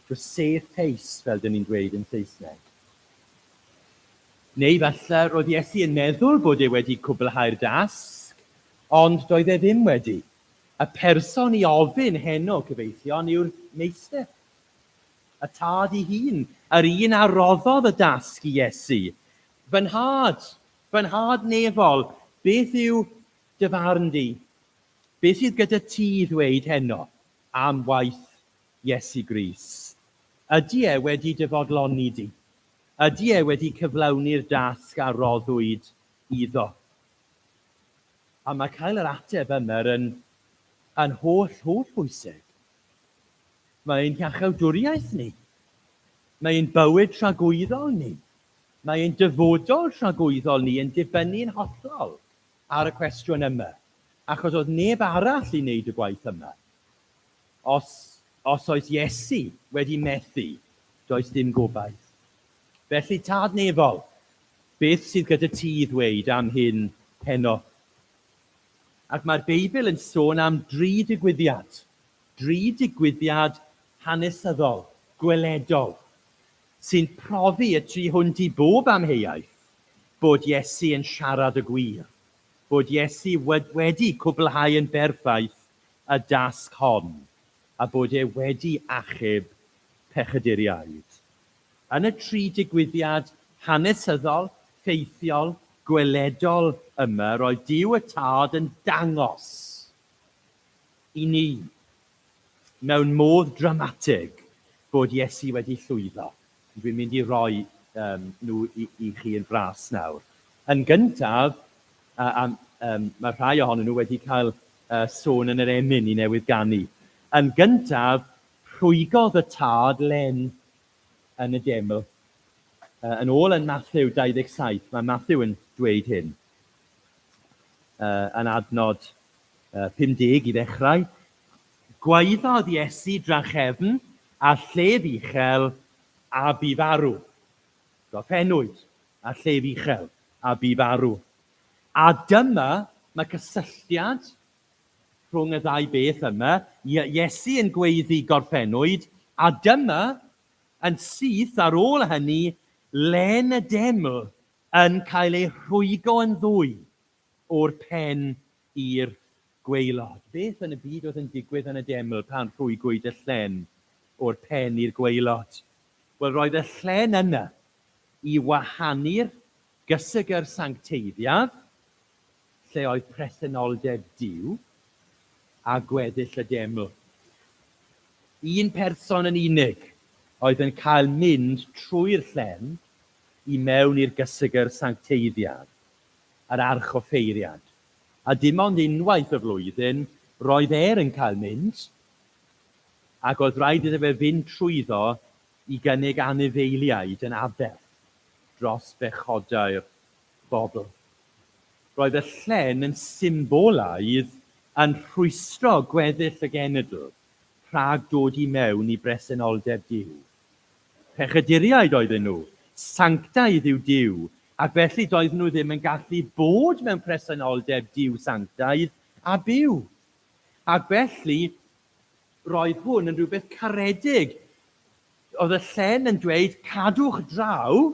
To save face, fel dyn ni'n dweud yn Saesneg. Neu falle roedd Iesu yn meddwl bod e wedi cwblhau'r dasg, ond doedd e ddim wedi. Y person i ofyn heno, cyfeillion, yw'r Meistr. Y Tad ei hun, yr un a roddodd y dasg i Iesu. Fy nhad, fy nhad nefol, beth yw dy farn di? Beth sydd gyda ti i ddweud heno am waith Iesu Grist? Ydy e wedi dy fodloni di? Ydy e wedi cyflawni'r dasg a roddwyd iddo? A mae cael yr ateb yma yn, yn holl, holl bwysig. Mae ein hiachawdwriaeth ni, mae ein bywyd tragwyddol ni, mae ein dyfodol tragwyddol ni yn dibynnu'n hollol ar y cwestiwn yma, achos oedd neb arall i wneud y gwaith yma. Os, os oes Iesu wedi methu, does dim gobaith. Felly, Tad Nefol, beth sydd gyda ti i ddweud am hyn heno? Ac mae'r Beibl yn sôn am dri digwyddiad, dri digwyddiad hanesyddol, gweledol, sy'n profi y tu hwnt i bob amheuaeth bod Iesu yn siarad y gwir, bod Iesu wedi cwblhau yn berffaith y dasg hon, a bod e wedi achub pechaduriaid. Yn y tri digwyddiad hanesyddol, ffeithiol, gweledol yma, roedd Duw y Tad yn dangos i ni, mewn modd dramatig, bod Iesu wedi llwyddo. Dwi'n mynd i roi um, nhw i, i chi yn fras nawr. Yn gyntaf, a, a, Um, mae rhai ohonyn nhw wedi cael uh, sôn yn yr emyn i newydd ganu. Yn gyntaf, rhwygodd y tad len yn y deml. Uh, yn ôl yn Matthew 27, mae Matthew yn dweud hyn. Uh, yn adnod uh, 50 i ddechrau. Gwaeddodd Iesu drachefn a llef uchel a bu farw. Gorffennwyd a llef uchel a bu farw. A dyma, mae cysylltiad rhwng y ddau beth yma, Iesu yn gweiddi gorffennwyd, a dyma, yn syth ar ôl hynny, len y deml yn cael ei rhwygo yn ddwy o'r pen i'r gwaelod. Beth yn y byd oedd yn digwydd yn y deml pan rhwygwyd y llen o'r pen i'r gwaelod? Wel, roedd y llen yna i wahanu'r gysegr sancteiddiaf, lle oedd presenoldeb Duw, a gweddill y deml. Un person yn unig oedd yn cael mynd trwy'r llen i mewn i'r gysegr sancteiddiaf, yr archoffeiriad, a dim ond unwaith y flwyddyn roedd er yn cael mynd, ac oedd rhaid iddo fe fynd trwyddo i gynnig anifeiliaid yn aberth dros bechodau'r bobl. Roedd y llen yn symbolaidd yn rhwystro gweddill y genedl rhag dod i mewn i bresenoldeb Duw. Pechaduriaid oedden nhw, sanctaidd yw Duw, ac felly doedden nhw ddim yn gallu bod mewn presenoldeb Duw sanctaidd a byw. Ac felly, roedd hwn yn rhywbeth caredig. Oedd y llen yn dweud, cadwch draw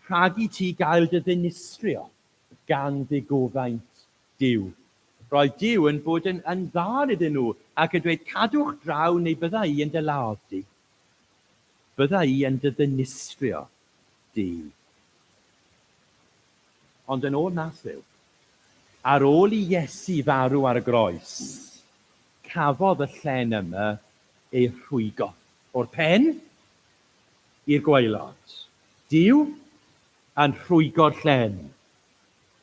rhag i ti gael dy ddinistrio gan ddigofaint Duw. Roedd Duw yn bod yn, yn dda iddyn nhw ac yn dweud, cadwch draw neu bydda i yn dy ladd di. Bydda i yn dy ddinistrio di. Ond yn ôl Mathew, ar ôl i Iesu farw ar y groes, cafodd y llen yma ei rhwygo o'r pen i'r gwaelod. Duw yn rhwygo'r llen.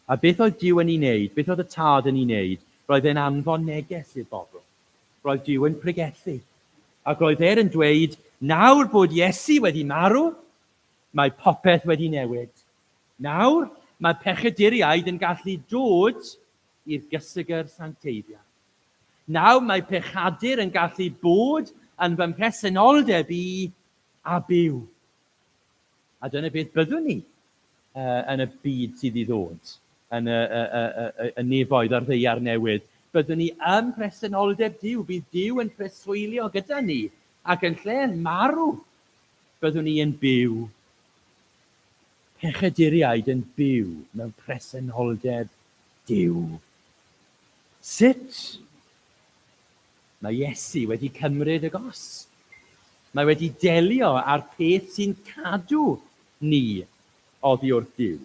A beth oedd Duw yn ei wneud? Beth oedd y Tad yn ei wneud? Roedd e'n anfon neges i'r bobl. Roedd Duw yn pregethu. Ac roedd e'r yn dweud, nawr bod Iesu wedi marw, mae popeth wedi newid. Nawr, mae pechaduriaid yn gallu dod i'r gysegr sancteiddiau. Nawr mae pechadur yn gallu bod yn fy mhresenoldeb i a byw. A dyna beth byddwn ni uh, yn y byd sydd i ddod, yn y, y, y, y, y nefoedd a'r ddeiar newydd. Byddwn ni ym mhresenoldeb Duw, bydd Duw yn preswylio gyda ni, ac yn lle marw, byddwn ni yn byw. Pechaduriaid yn byw mewn presenoldeb Duw. Sut? Mae Iesu wedi cymryd y gosb. Mae wedi delio â'r peth sy'n cadw ni oddi wrth Duw,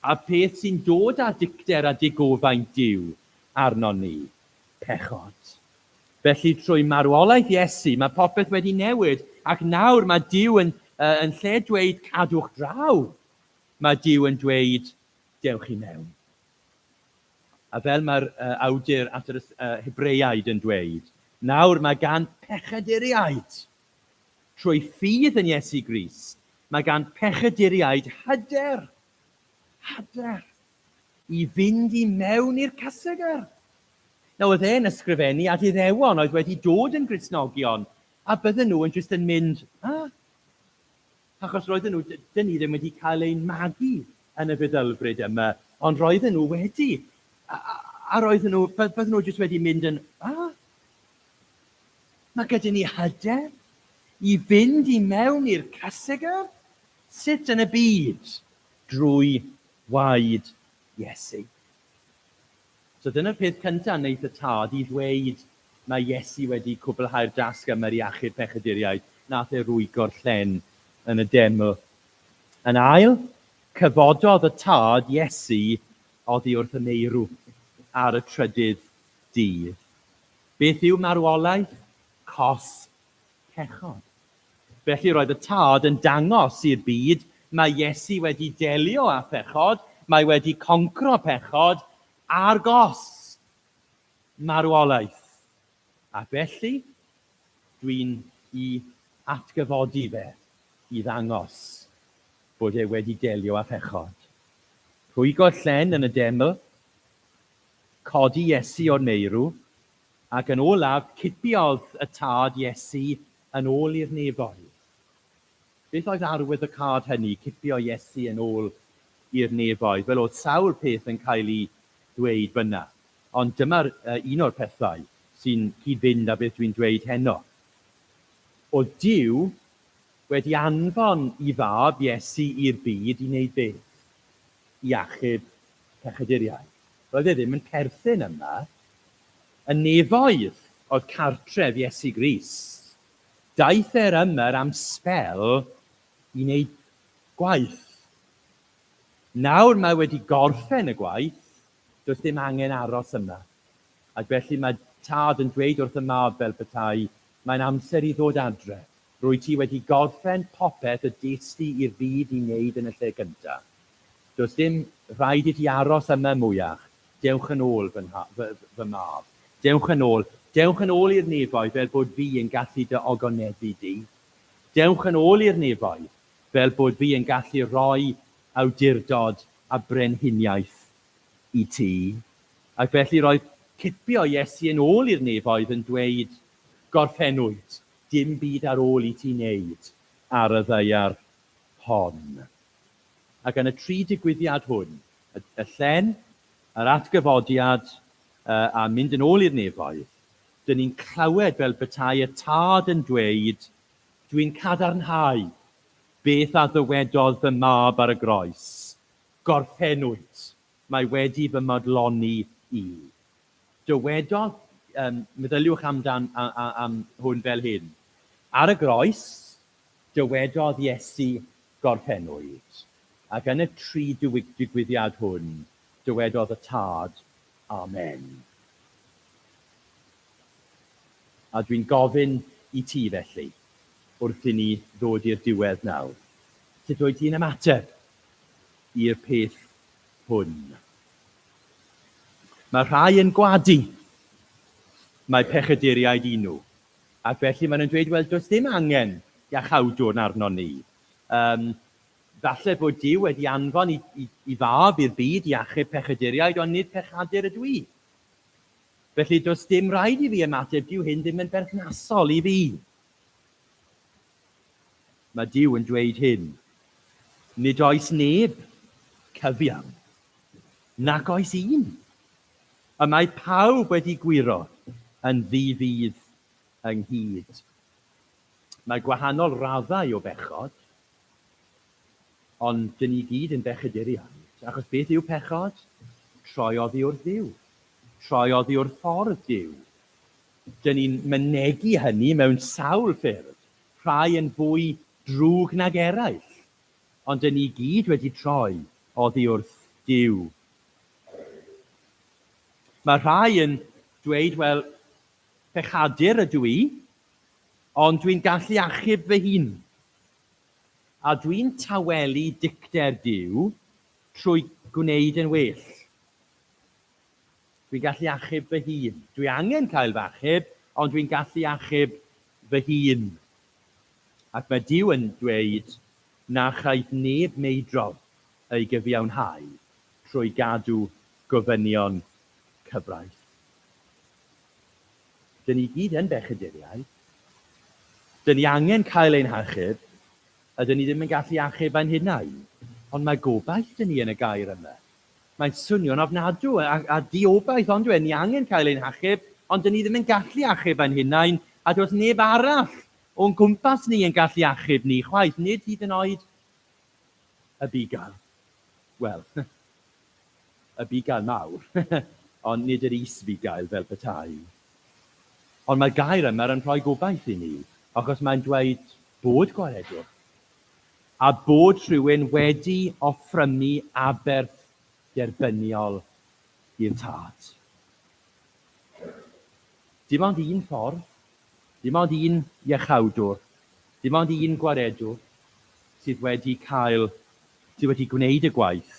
a'r peth sy'n dod â dicter a digofaint Duw arnon ni, pechod. Felly trwy marwolaeth Iesu mae popeth wedi newid ac nawr mae Duw yn, uh, yn lle dweud cadwch draw, mae Duw yn dweud dewch i mewn. A fel mae'r awdur at yr Hebreaid yn dweud, nawr mae gan pechaduriaid, trwy ffydd yn Iesu Grist, mae gan pechaduriaid hyder, hyder, i fynd i mewn i'r cysegr. Nawr, oedd e'n ysgrifennu at Iddewon oedd wedi dod yn Gristnogion, a bydden nhw yn jyst yn mynd, ah, Achos roedden nhw, dyn ni ddim wedi cael ein magu yn y feddylfryd yma, ond roedden nhw wedi. A, a, a roedden nhw, bydden nhw jyst wedi mynd yn, a, mae gyda ni hyder i fynd i mewn i'r cysegr? Sut yn y byd? Drwy waed Iesu. So dyna'r peth cyntaf wnaeth y tad i ddweud mae Iesu wedi cwblhau'r dasg yma i achub pechaduriaid, nath e rwygo'r llen yn y deml. Yn ail, cyfododd y tad Iesu oddi wrth y meirw ar y trydydd dydd. Beth yw marwolaeth? Cosb pechod. Felly roedd y Tad yn dangos i'r byd mae Iesu wedi delio â phechod, mae wedi concro pechod, ar gost marwolaeth. Ac felly, dwi'n i atgyfodi fe i ddangos bod e wedi delio â phechod. Rhwygo'r llen yn y deml, codi Iesu o'r meirw, ac yn olaf cipiodd y Tad Iesu yn ôl i'r nefoedd. Beth oedd arwyddocâd hynny, cipio Iesu yn ôl i'r nefoedd? Wel, oedd sawl peth yn cael ei ddweud fan'na, ond dyma'r un o'r pethau sy'n cyd-fynd â beth dwi'n dweud heno. Oedd Duw wedi anfon i fab Iesu i'r byd i wneud beth? I achub pechaduriaid. Roedd e ddim yn perthyn yma. Y nefoedd oedd cartref Iesu Grist. Daeth e'r ymer am sbel i wneud gwaith. Nawr mae wedi gorffen y gwaith, does dim angen aros yma. Ac felly mae tad yn dweud wrth y mab fel petai, mae'n amser i ddod adre. Rwyt ti wedi gorffen popeth y des di i'r byd i wneud yn y lle gyntaf. Does dim rhaid i ti aros yma mwyach. Dewch yn ôl, fy, fy, fy mab. Dewch yn ôl. Dewch yn ôl i'r nefoedd fel bod fi yn gallu dy ogoneddu di. Dewch yn ôl i'r nefoedd fel bod fi yn gallu rhoi awdurdod a brenhiniaeth i ti. Ac felly roedd cipio Iesu yn ôl i'r nefoedd yn dweud, Gorffennwyd, dim byd ar ôl i ti wneud ar y ddaear hon. Ac yn y tri digwyddiad hwn, y, y llen, yr atgyfodiad a mynd yn ôl i'r nefoedd, dyn ni'n clywed fel petai y tad yn dweud, Dwi'n cadarnhau beth a ddywedodd fy mab ar y groes. Gorffennwyd, mae wedi fy modloni i. Dywedodd, um, meddyliwch amdan, am hwn fel hyn. Ar y groes, dywedodd Iesu, Gorffennwyd. Ac yn y tri digwyddiad hwn, dywedodd y Tad, Amen. A dwi'n gofyn i ti felly, wrth i ni ddod i'r diwedd nawr, sut wyt ti'n ymateb i'r peth hwn? Mae rhai yn gwadu mae pechaduriaid i nhw, ac felly maen nhw'n dweud, wel, does dim angen iachawdwrn arnon ni. Um, falle bod Duw wedi anfon i, i, i fab i'r byd i achub pechaduriaid, ond nid pechadur ydw i. Felly does dim rhaid i fi ymateb, dyw hyn ddim yn berthnasol i fi. Mae Duw yn dweud hyn. Nid oes neb cyfiawn, nac oes un. Y mae pawb wedi gwyro yn ddi-fudd ynghyd. Mae gwahanol raddau o bechod, ond dyn ni gyd yn bechaduriaid, achos beth yw pechod? Troi oddi wrth Dduw. Troi oddi wrth ffordd Duw. Dyn ni'n mynegi hynny mewn sawl ffyrdd, rhai yn fwy drwg nag eraill, ond dyn ni gyd wedi troi oddi wrth Duw. Mae rhai yn dweud, wel, pechadur ydw i, ond dwi'n gallu achub fy hun. A dwi'n tawelu dicter Duw trwy gwneud yn well. Dwi'n gallu achub fy hun. Dwi angen cael fy achub, ond dwi'n gallu achub fy hun. Ac mae Duw yn dweud na chaiff neb meidrol ei gyfiawnhau trwy gadw gofynion cyfraith. Dyn ni gyd yn bechaduriaid. Dyn ni angen cael ein hachub, a dyn ni ddim yn gallu achub ein hunain. Ond mae gobaith dyn ni yn y gair yma. Mae'n swnio'n ofnadw a, a diobaith, ond e? Ni angen cael ein hachub, ond dyn ni ddim yn gallu achub ein hunain, a does neb arall o'n gwmpas ni yn gallu achub ni chwaith, nid hyd yn oed y bugail. Wel, y bugail mawr, ond nid yr is-fugail fel petai. Ond mae'r gair yma yn rhoi gobaith i ni, achos mae'n dweud bod gwaredwr, a bod rhywun wedi offrymu aberth derbyniol i'r Tad. Dim ond un ffordd, dim ond un iachawdwr, dim ond un gwaredwr sydd wedi cael, sydd wedi gwneud y gwaith.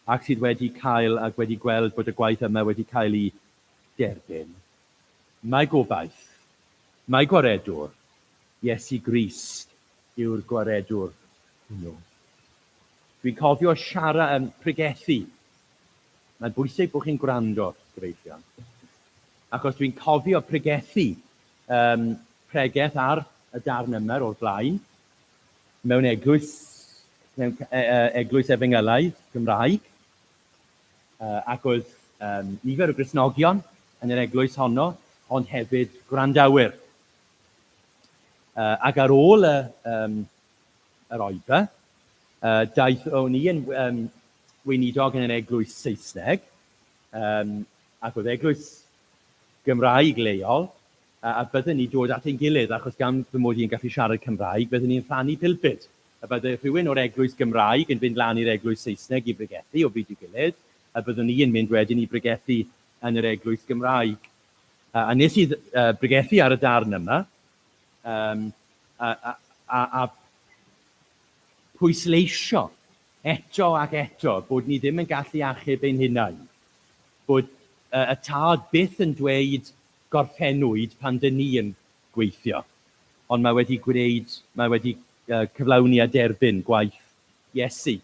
ac sydd wedi cael ac wedi gweld bod y gwaith yma wedi cael ei derbyn. Mae gobaith. Mae gwaredwr. Iesu Grist yw'r gwaredwr hwnnw. Dwi'n cofio siarad yn pregethu. Mae'n bwysig bod chi'n gwrando, gyfeillion. Achos dwi'n cofio pregethu um, pregeth ar y darn yma o'r blaen, mewn eglwys, mewn e, e, eglwys efengylaidd Gymraeg, ac oedd um, nifer o Gristnogion yn yr eglwys honno, ond hefyd gwrandawyr. Ac ar ôl y, um, yr oedfa, daeth o'n i yn um, weinidog yn yr eglwys Saesneg, um, ac oedd eglwys Gymraeg leol, a, a bydden ni dod at ein gilydd, achos gan fy mod i'n gallu siarad Cymraeg, bydden ni'n rhannu pulpud. A bydde rhywun o'r eglwys Gymraeg yn fynd lan i'r eglwys Saesneg i bregethu o bryd i'w gilydd, a byddwn i yn mynd wedyn i bregethu yn yr eglwys Gymraeg. A nes i bregethu ar y darn yma, um, a, a, a, a pwysleisio eto ac eto bod ni ddim yn gallu achub ein hunain, bod y tad byth yn dweud gorffennwyd pan dyn ni yn gweithio, ond mae wedi gwneud, mae wedi cyflawni a derbyn gwaith Iesu.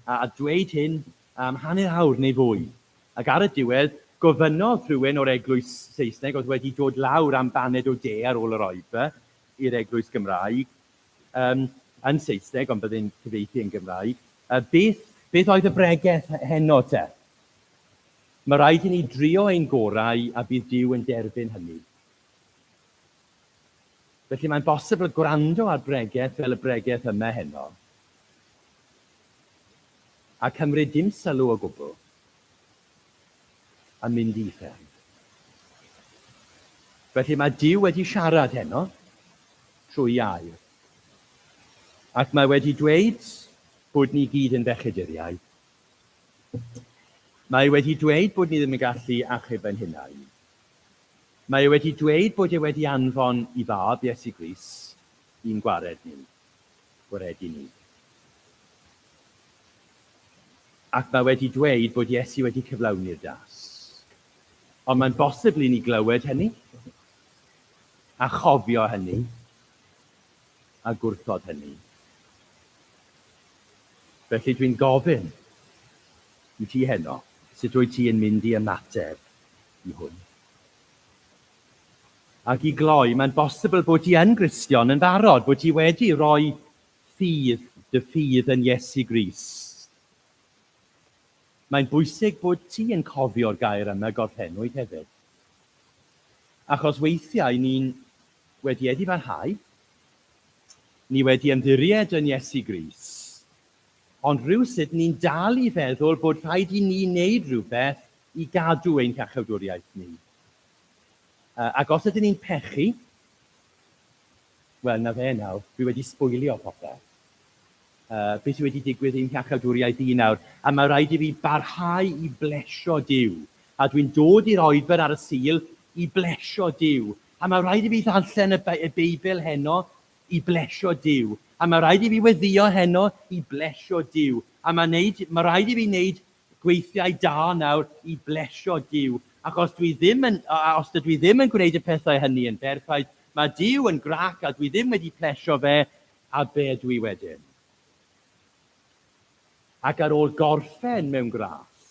A dweud hyn am hanner awr neu fwy. Ac ar y diwedd, gofynnodd rhywun o'r eglwys Saesneg oedd wedi dod lawr am baned o de ar ôl yr oedfa i'r eglwys Gymraeg, um, yn Saesneg, ond byddai'n cyfieithu yn Gymraeg, uh, beth, beth oedd y bregeth heno te? Mae rhaid i ni drio ein gorau a bydd Duw yn derbyn hynny. Felly mae'n bosibl gwrando ar bregeth fel y bregeth yma heno, a cymryd dim sylw o gwbl, a mynd i uffern. Felly mae Duw wedi siarad heno trwy air, ac mae wedi dweud bod ni gyd yn bechaduriaid. Mae wedi dweud bod ni ddim yn gallu achub ein hunain. Mae e wedi dweud bod e wedi anfon i fab, Iesu Grist, i'n gwared ni, gwaredu ni. Ac mae wedi dweud bod Iesu wedi cyflawni'r dasg. Ond mae'n bosibl i ni glywed hynny, a chofio hynny, a gwrthod hynny. Felly dwi'n gofyn i ti heno, sut wyt ti yn mynd i ymateb i hwn? Ac i gloi, mae'n bosibl bod ti yn Gristion yn barod, bod ti wedi rhoi ffydd, dy ffydd yn Iesu Grist. Mae'n bwysig bod ti yn cofio'r gair yma gorffennwyd hefyd. Achos weithiau ni'n wedi edifarhau, ni wedi ymddiried yn Iesu Grist, ond rhywsut ni'n dal i feddwl bod rhaid i ni wneud rhywbeth i gadw ein hiachawdwriaeth ni. Ac os ydyn ni'n pechu, wel, 'na fe nawr, dwi wedi sbwylio popeth. Beth sydd wedi digwydd i'm hiachawdwriaeth i nawr? A mae rhaid i fi barhau i blesio Duw. A dwi'n dod i'r oedfaon ar y Sul i blesio Duw. A mae rhaid i fi ddarllen y, y Beibl heno i blesio Duw. A mae rhaid i fi weddïo heno i blesio Duw. A mae, neud, mae rhaid i fi wneud gweithiau da nawr i blesio Duw. Achos dwi ddim yn, os dydw i ddim yn gwneud y pethau hynny yn berffaith, mae Duw yn grac a dwi ddim wedi plesio fe, A be ydw i wedyn? Ac ar ôl gorffen mewn gras,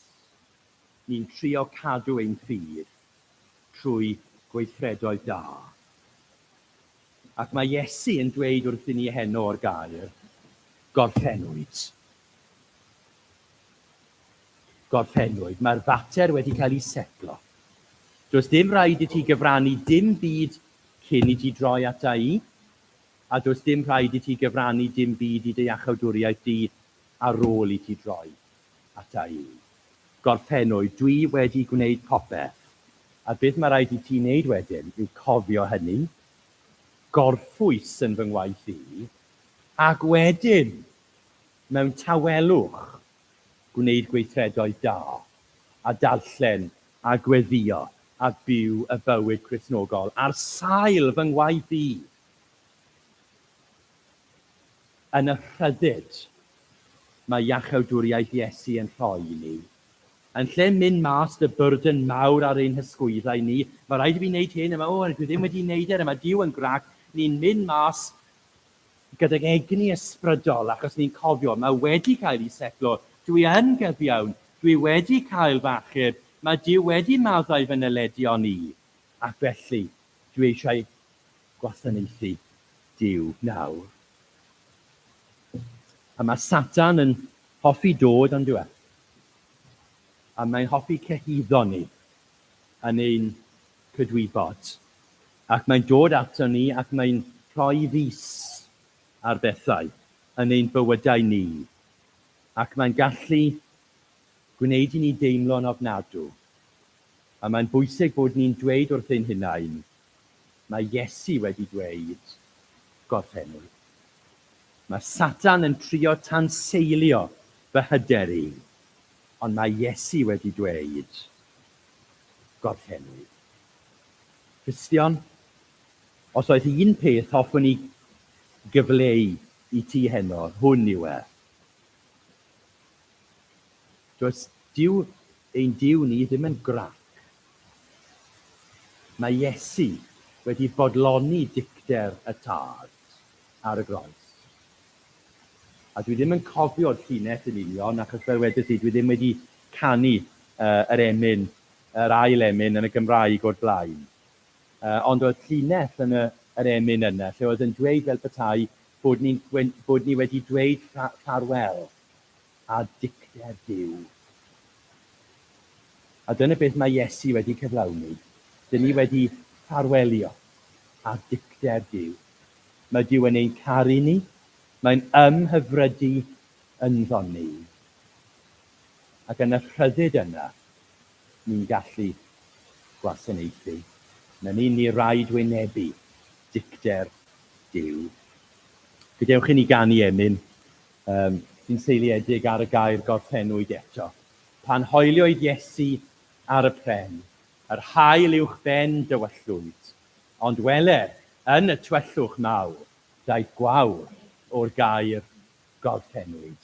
ni'n trio cadw ein ffydd trwy gweithredoedd da. Ac mae Iesu yn dweud wrthyn ni heno o'r gair, gorffennwyd. Gorffennwyd. Mae'r fater wedi cael ei setlo. Does dim rhaid i ti gyfrannu dim byd cyn i ti droi ata i. A does dim rhaid i ti gyfrannu dim byd i dy iachawdwriaeth di ar ôl i ti droi ata i. Gorffennwyd, dwi wedi gwneud popeth, a beth mae rhaid i ti wneud wedyn yw cofio hynny, gorffwys yn fy ngwaith i, ac wedyn, mewn tawelwch, gwneud gweithredoedd da, a darllen, a gweddïo, a byw y bywyd Cristnogol ar sail fy ngwaith i. Yn y rhyddid mae iachawdwriaeth Iesu yn rhoi i ni. Yn lle mynd mas 'da burden mawr ar ein hysgwyddau ni, mae rhaid i fi wneud hyn, a mae, o, dwi ddim wedi wneud e, a mae Duw yn grac, ni'n mynd mas gydag egni ysbrydol, achos ni'n cofio, mae wedi cael ei setlo, dwi yn gyfiawn, dwi wedi cael fy achub, mae Duw wedi maddau fy nyledion i, ac felly dwi eisiau gwasanaethu Duw nawr. A mae Satan yn hoffi dod, on'd yw e? A mae'n hoffi cyhuddo ni yn ein cydwybod. Ac mae'n dod ato ni ac mae'n rhoi fys ar bethau yn ein bywydau ni. Ac mae'n gallu gwneud i ni deimlo'n ofnadw. A mae'n bwysig bod ni'n dweud wrth ein hunain, mae Iesu wedi dweud, gorffennwyd. Mae Satan yn trio tanseilio fy hyder i, ond mae Iesu wedi dweud, gorffennwyd. Cristion, os oes un peth hoffwn i gyfleu i ti heno, hwn yw e. Does Duw, ein Duw ni ddim yn grac. Mae Iesu wedi bodloni dicter y Tad ar y groes. A dwi ddim yn cofio'r llinell yn union, achos fel wedes i, dwi ddim wedi canu yr emyn, yr ail emyn yn y Gymraeg o'r blaen. Ond oedd llinell yn y, yr emyn yna, lle oedd yn dweud fel petai bod ni'n, bod ni wedi dweud ffarwel a dicter Duw. A dyna beth mae Iesu wedi cyflawni. Dyn ni wedi ffarwelio â dicter Duw. Mae Duw yn ein caru ni, mae'n ymhyfrydu ynddon ni. Ac yn y rhyddid yna, ni'n gallu gwasanaethu. Na ni, ni raid wynebu dicter Duw. Gadewch i ni ganu emyn sy'n seiliedig ar y gair gorffennwyd eto. Pan hoelioedd Iesu ar y pren, yr haul uwch ben dywyllwyd, ond wele, yn y tywyllwch mawr, daeth gwawr o'r gair gorffennwyd.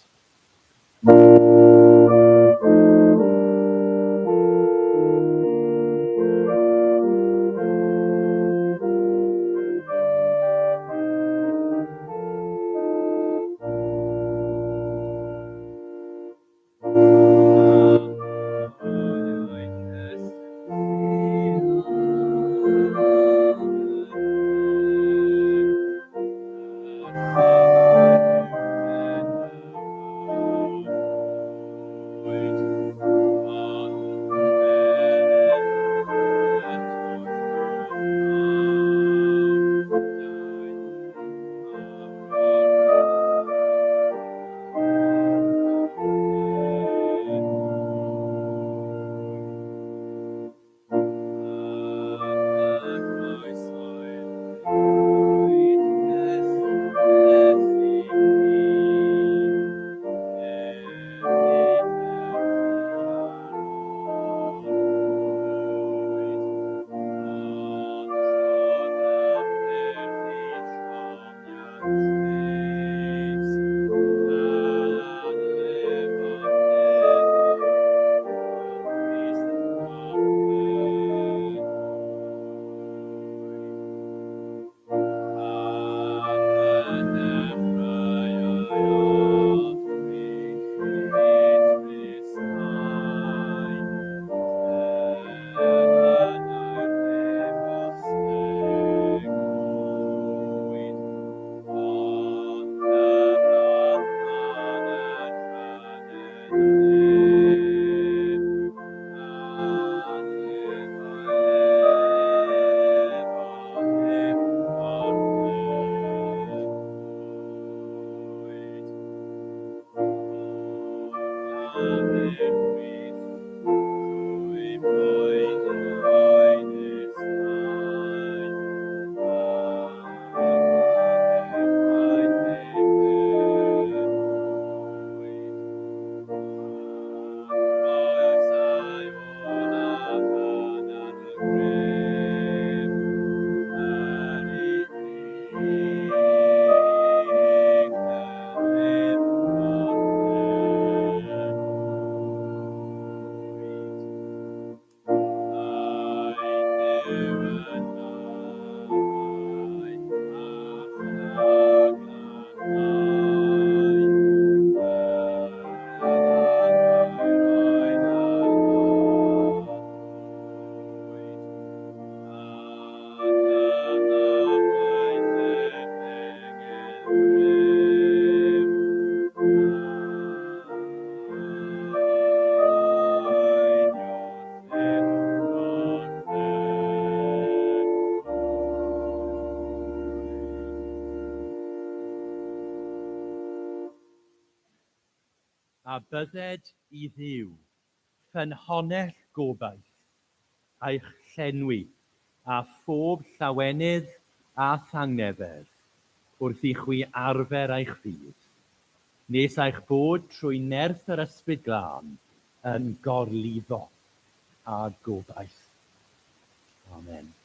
A bydded i Dduw, ffynhonnell gobaith, eich llenwi â phob llawenydd a thangnefedd wrth i chwi arfer eich ffydd, nes eich bod trwy nerth yr Ysbryd Glân yn gorlifo â gobaith. Amen.